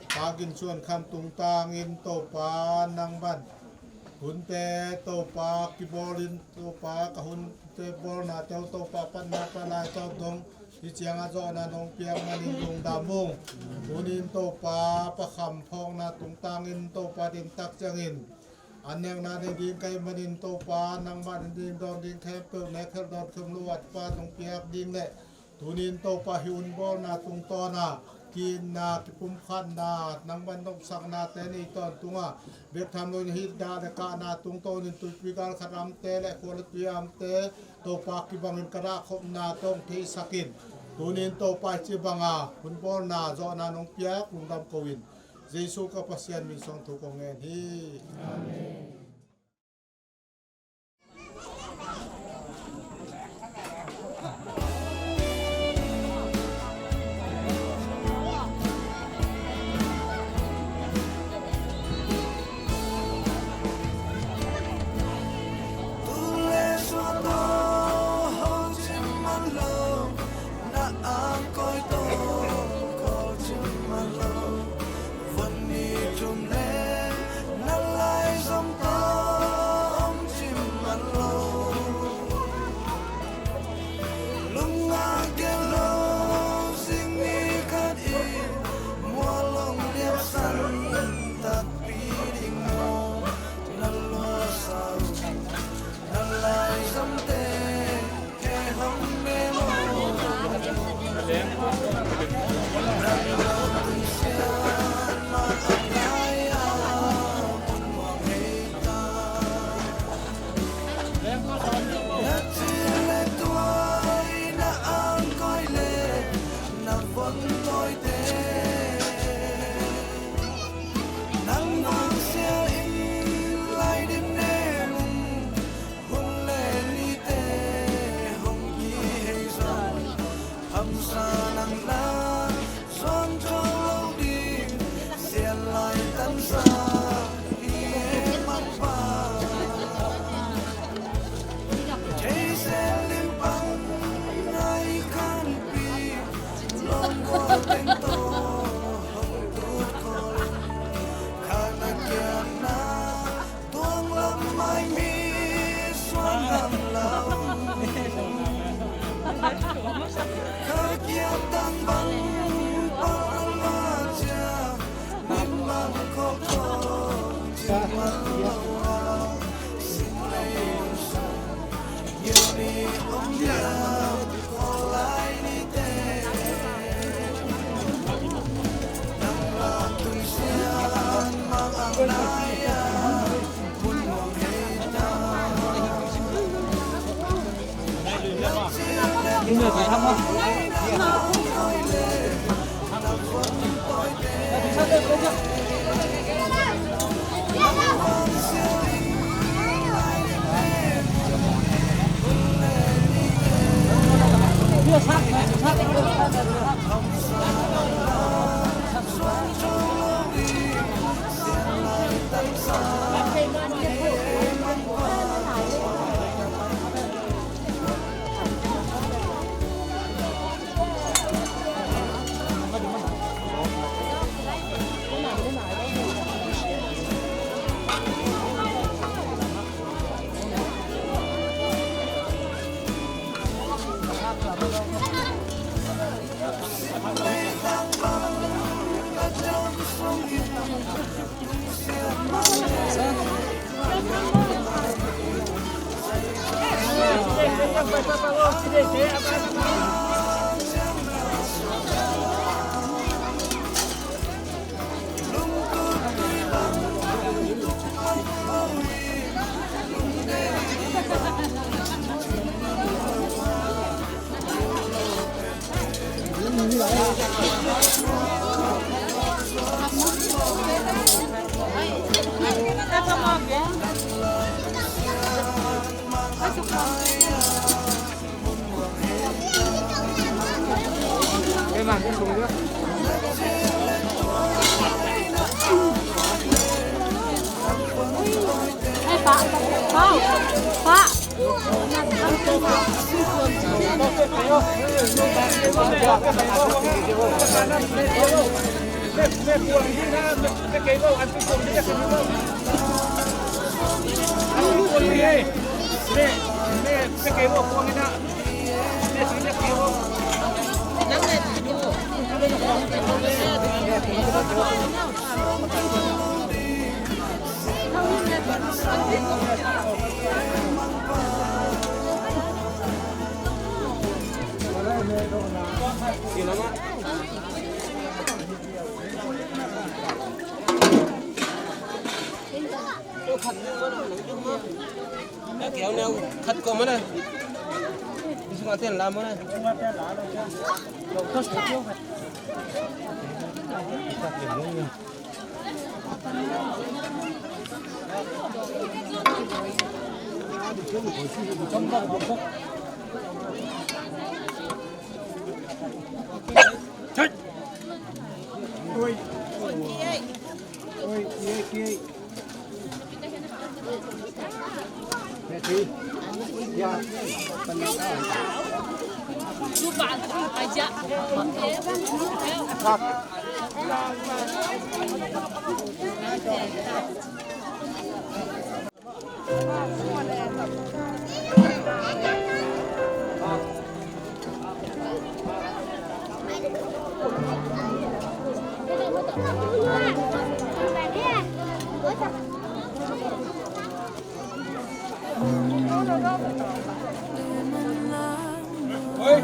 Pakin suan kham tungtangin Topa nangman hunte Topa kibawlin, Topa ka hunte bawlnate uh Topa panna panai tawh dong hi ciangah zawhna nong piak manin lungdam ung. Tuni-in Topa pakham phawkna tungtangin Topa din tak ciangin an nekna nei ding ka hih manin Topa nangmah din ding dawn ding khempeuh nek khelh dawn khem lo a Topa nong piak ding le tuni-in Topa hih hun bawlna tungtawn a ki-itna, kipumkhatna, nangman nopsaknate nei tawntungah bek tham loin hih dah le kahna tungtawnin tuipi gal khat amte le khua le tui amte Topa kibangin ka dahkhopna tawh theisak in. Tuni-in Topa hih ci banga hun bawlna zawhna nong piak lungdam ko-in Jesu ka Pasian min suang thu kong ngen hi. Amen. Van ni thum le na laizom tawh hong cim man lo. Lungah gen lo zing ni khat in mual hong liamsan takpi ding maw? Na luasau na laizomte Nang vang sia in lai dim nem in hun le nite hong kihei zong, hamsa nang na zuan thong lo ding, sian lai tansa hi e Mangpa. Thei zel lim pan ngai khanpi, lawm khual teng tawh hong tut khol, kha na kiatna tuang lam mai mi suan ngam lo. Kha kiat tang bang pal ma cia Khat ko mana? Isu ngaten la mana? Ai,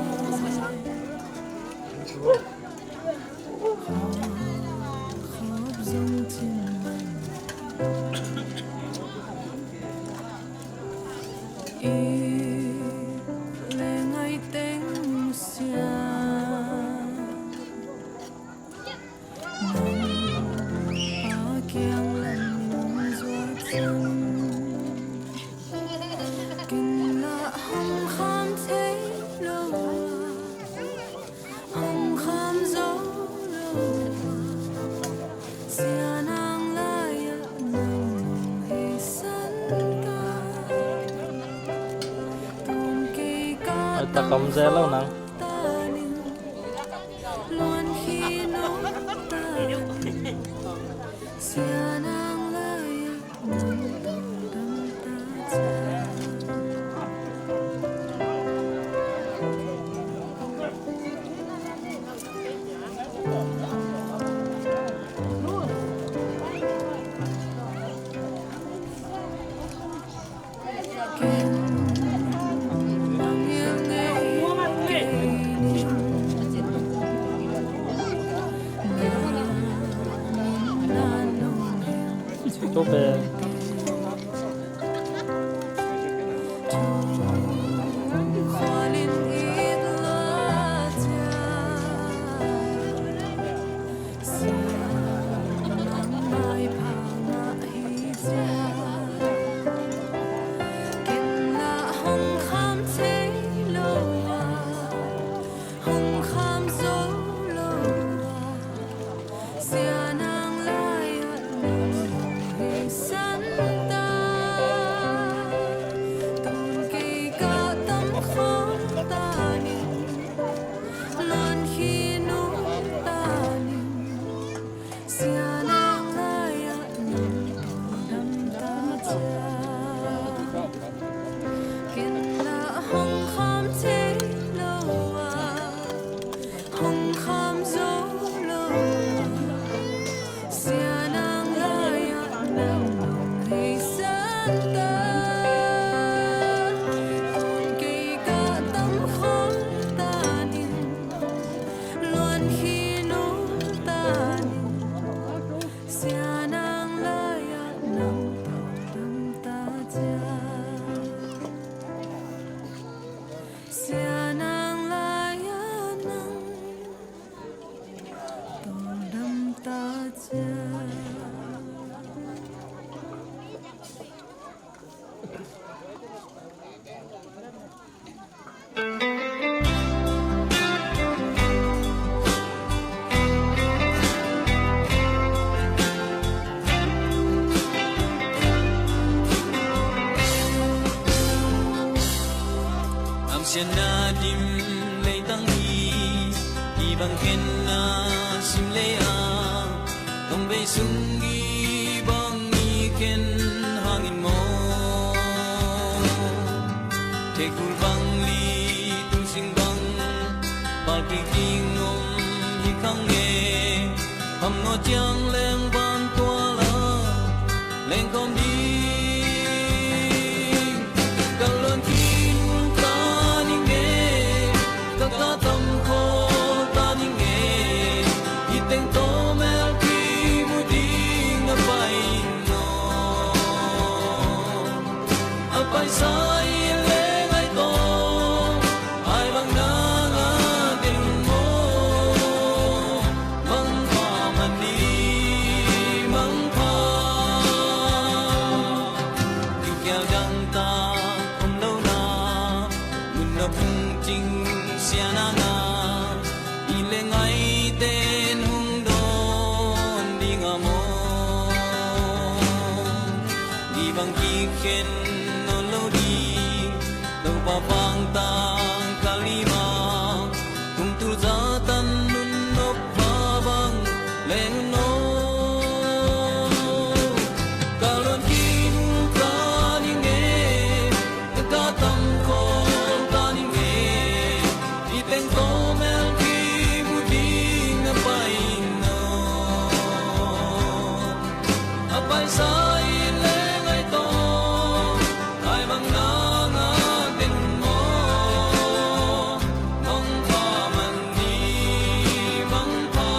tak om zel lo nang. Amsianna dim leitang hi, i bang khenna sim lei a, tong bei sung i bang i khen hangin maw. Thekul bang li tul sing bang, palpi king om hi khang e, ham no ciang leng van tuala leng kom ding. Ka luan khin ta ning e, ka ka tam kho ta ning e, i teng to mel ki mu ding na pai no. A paisa i leng ai to, ai bang na nga ding mo. Mangpha man ni mangpha. Kikial dang ta om lo na, mun na phung cing sia na na, i le ngai ten hung don ding a maw. Ni bang kikhen nawn lo ding, Topa pangtang ka lima, kum tul za tan nun nop pa bang leng no. Ka luan khin ta ning e, ka ka tam khol ta ning e, i teng to mel ki mu ding na pai no. A paisa i leng ai to, ai bang na nga ding mo. Mangpha man ni mangpha.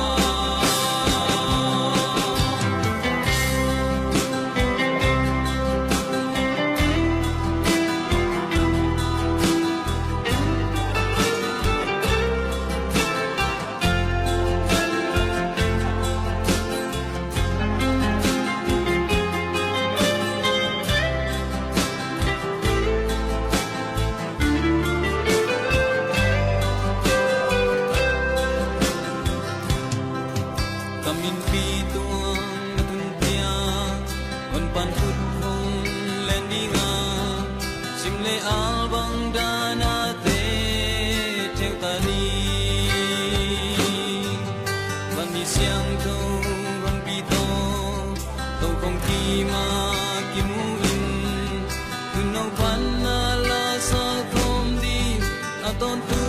Ka minpi tuang na tun pia, hon pan khut hong len ding a, sim le al bang dan a te theu ta ni. Van ni siangtho hon pi to, to kong ki ma ki mu in, tun no pan na la sa khom ding, a ton tu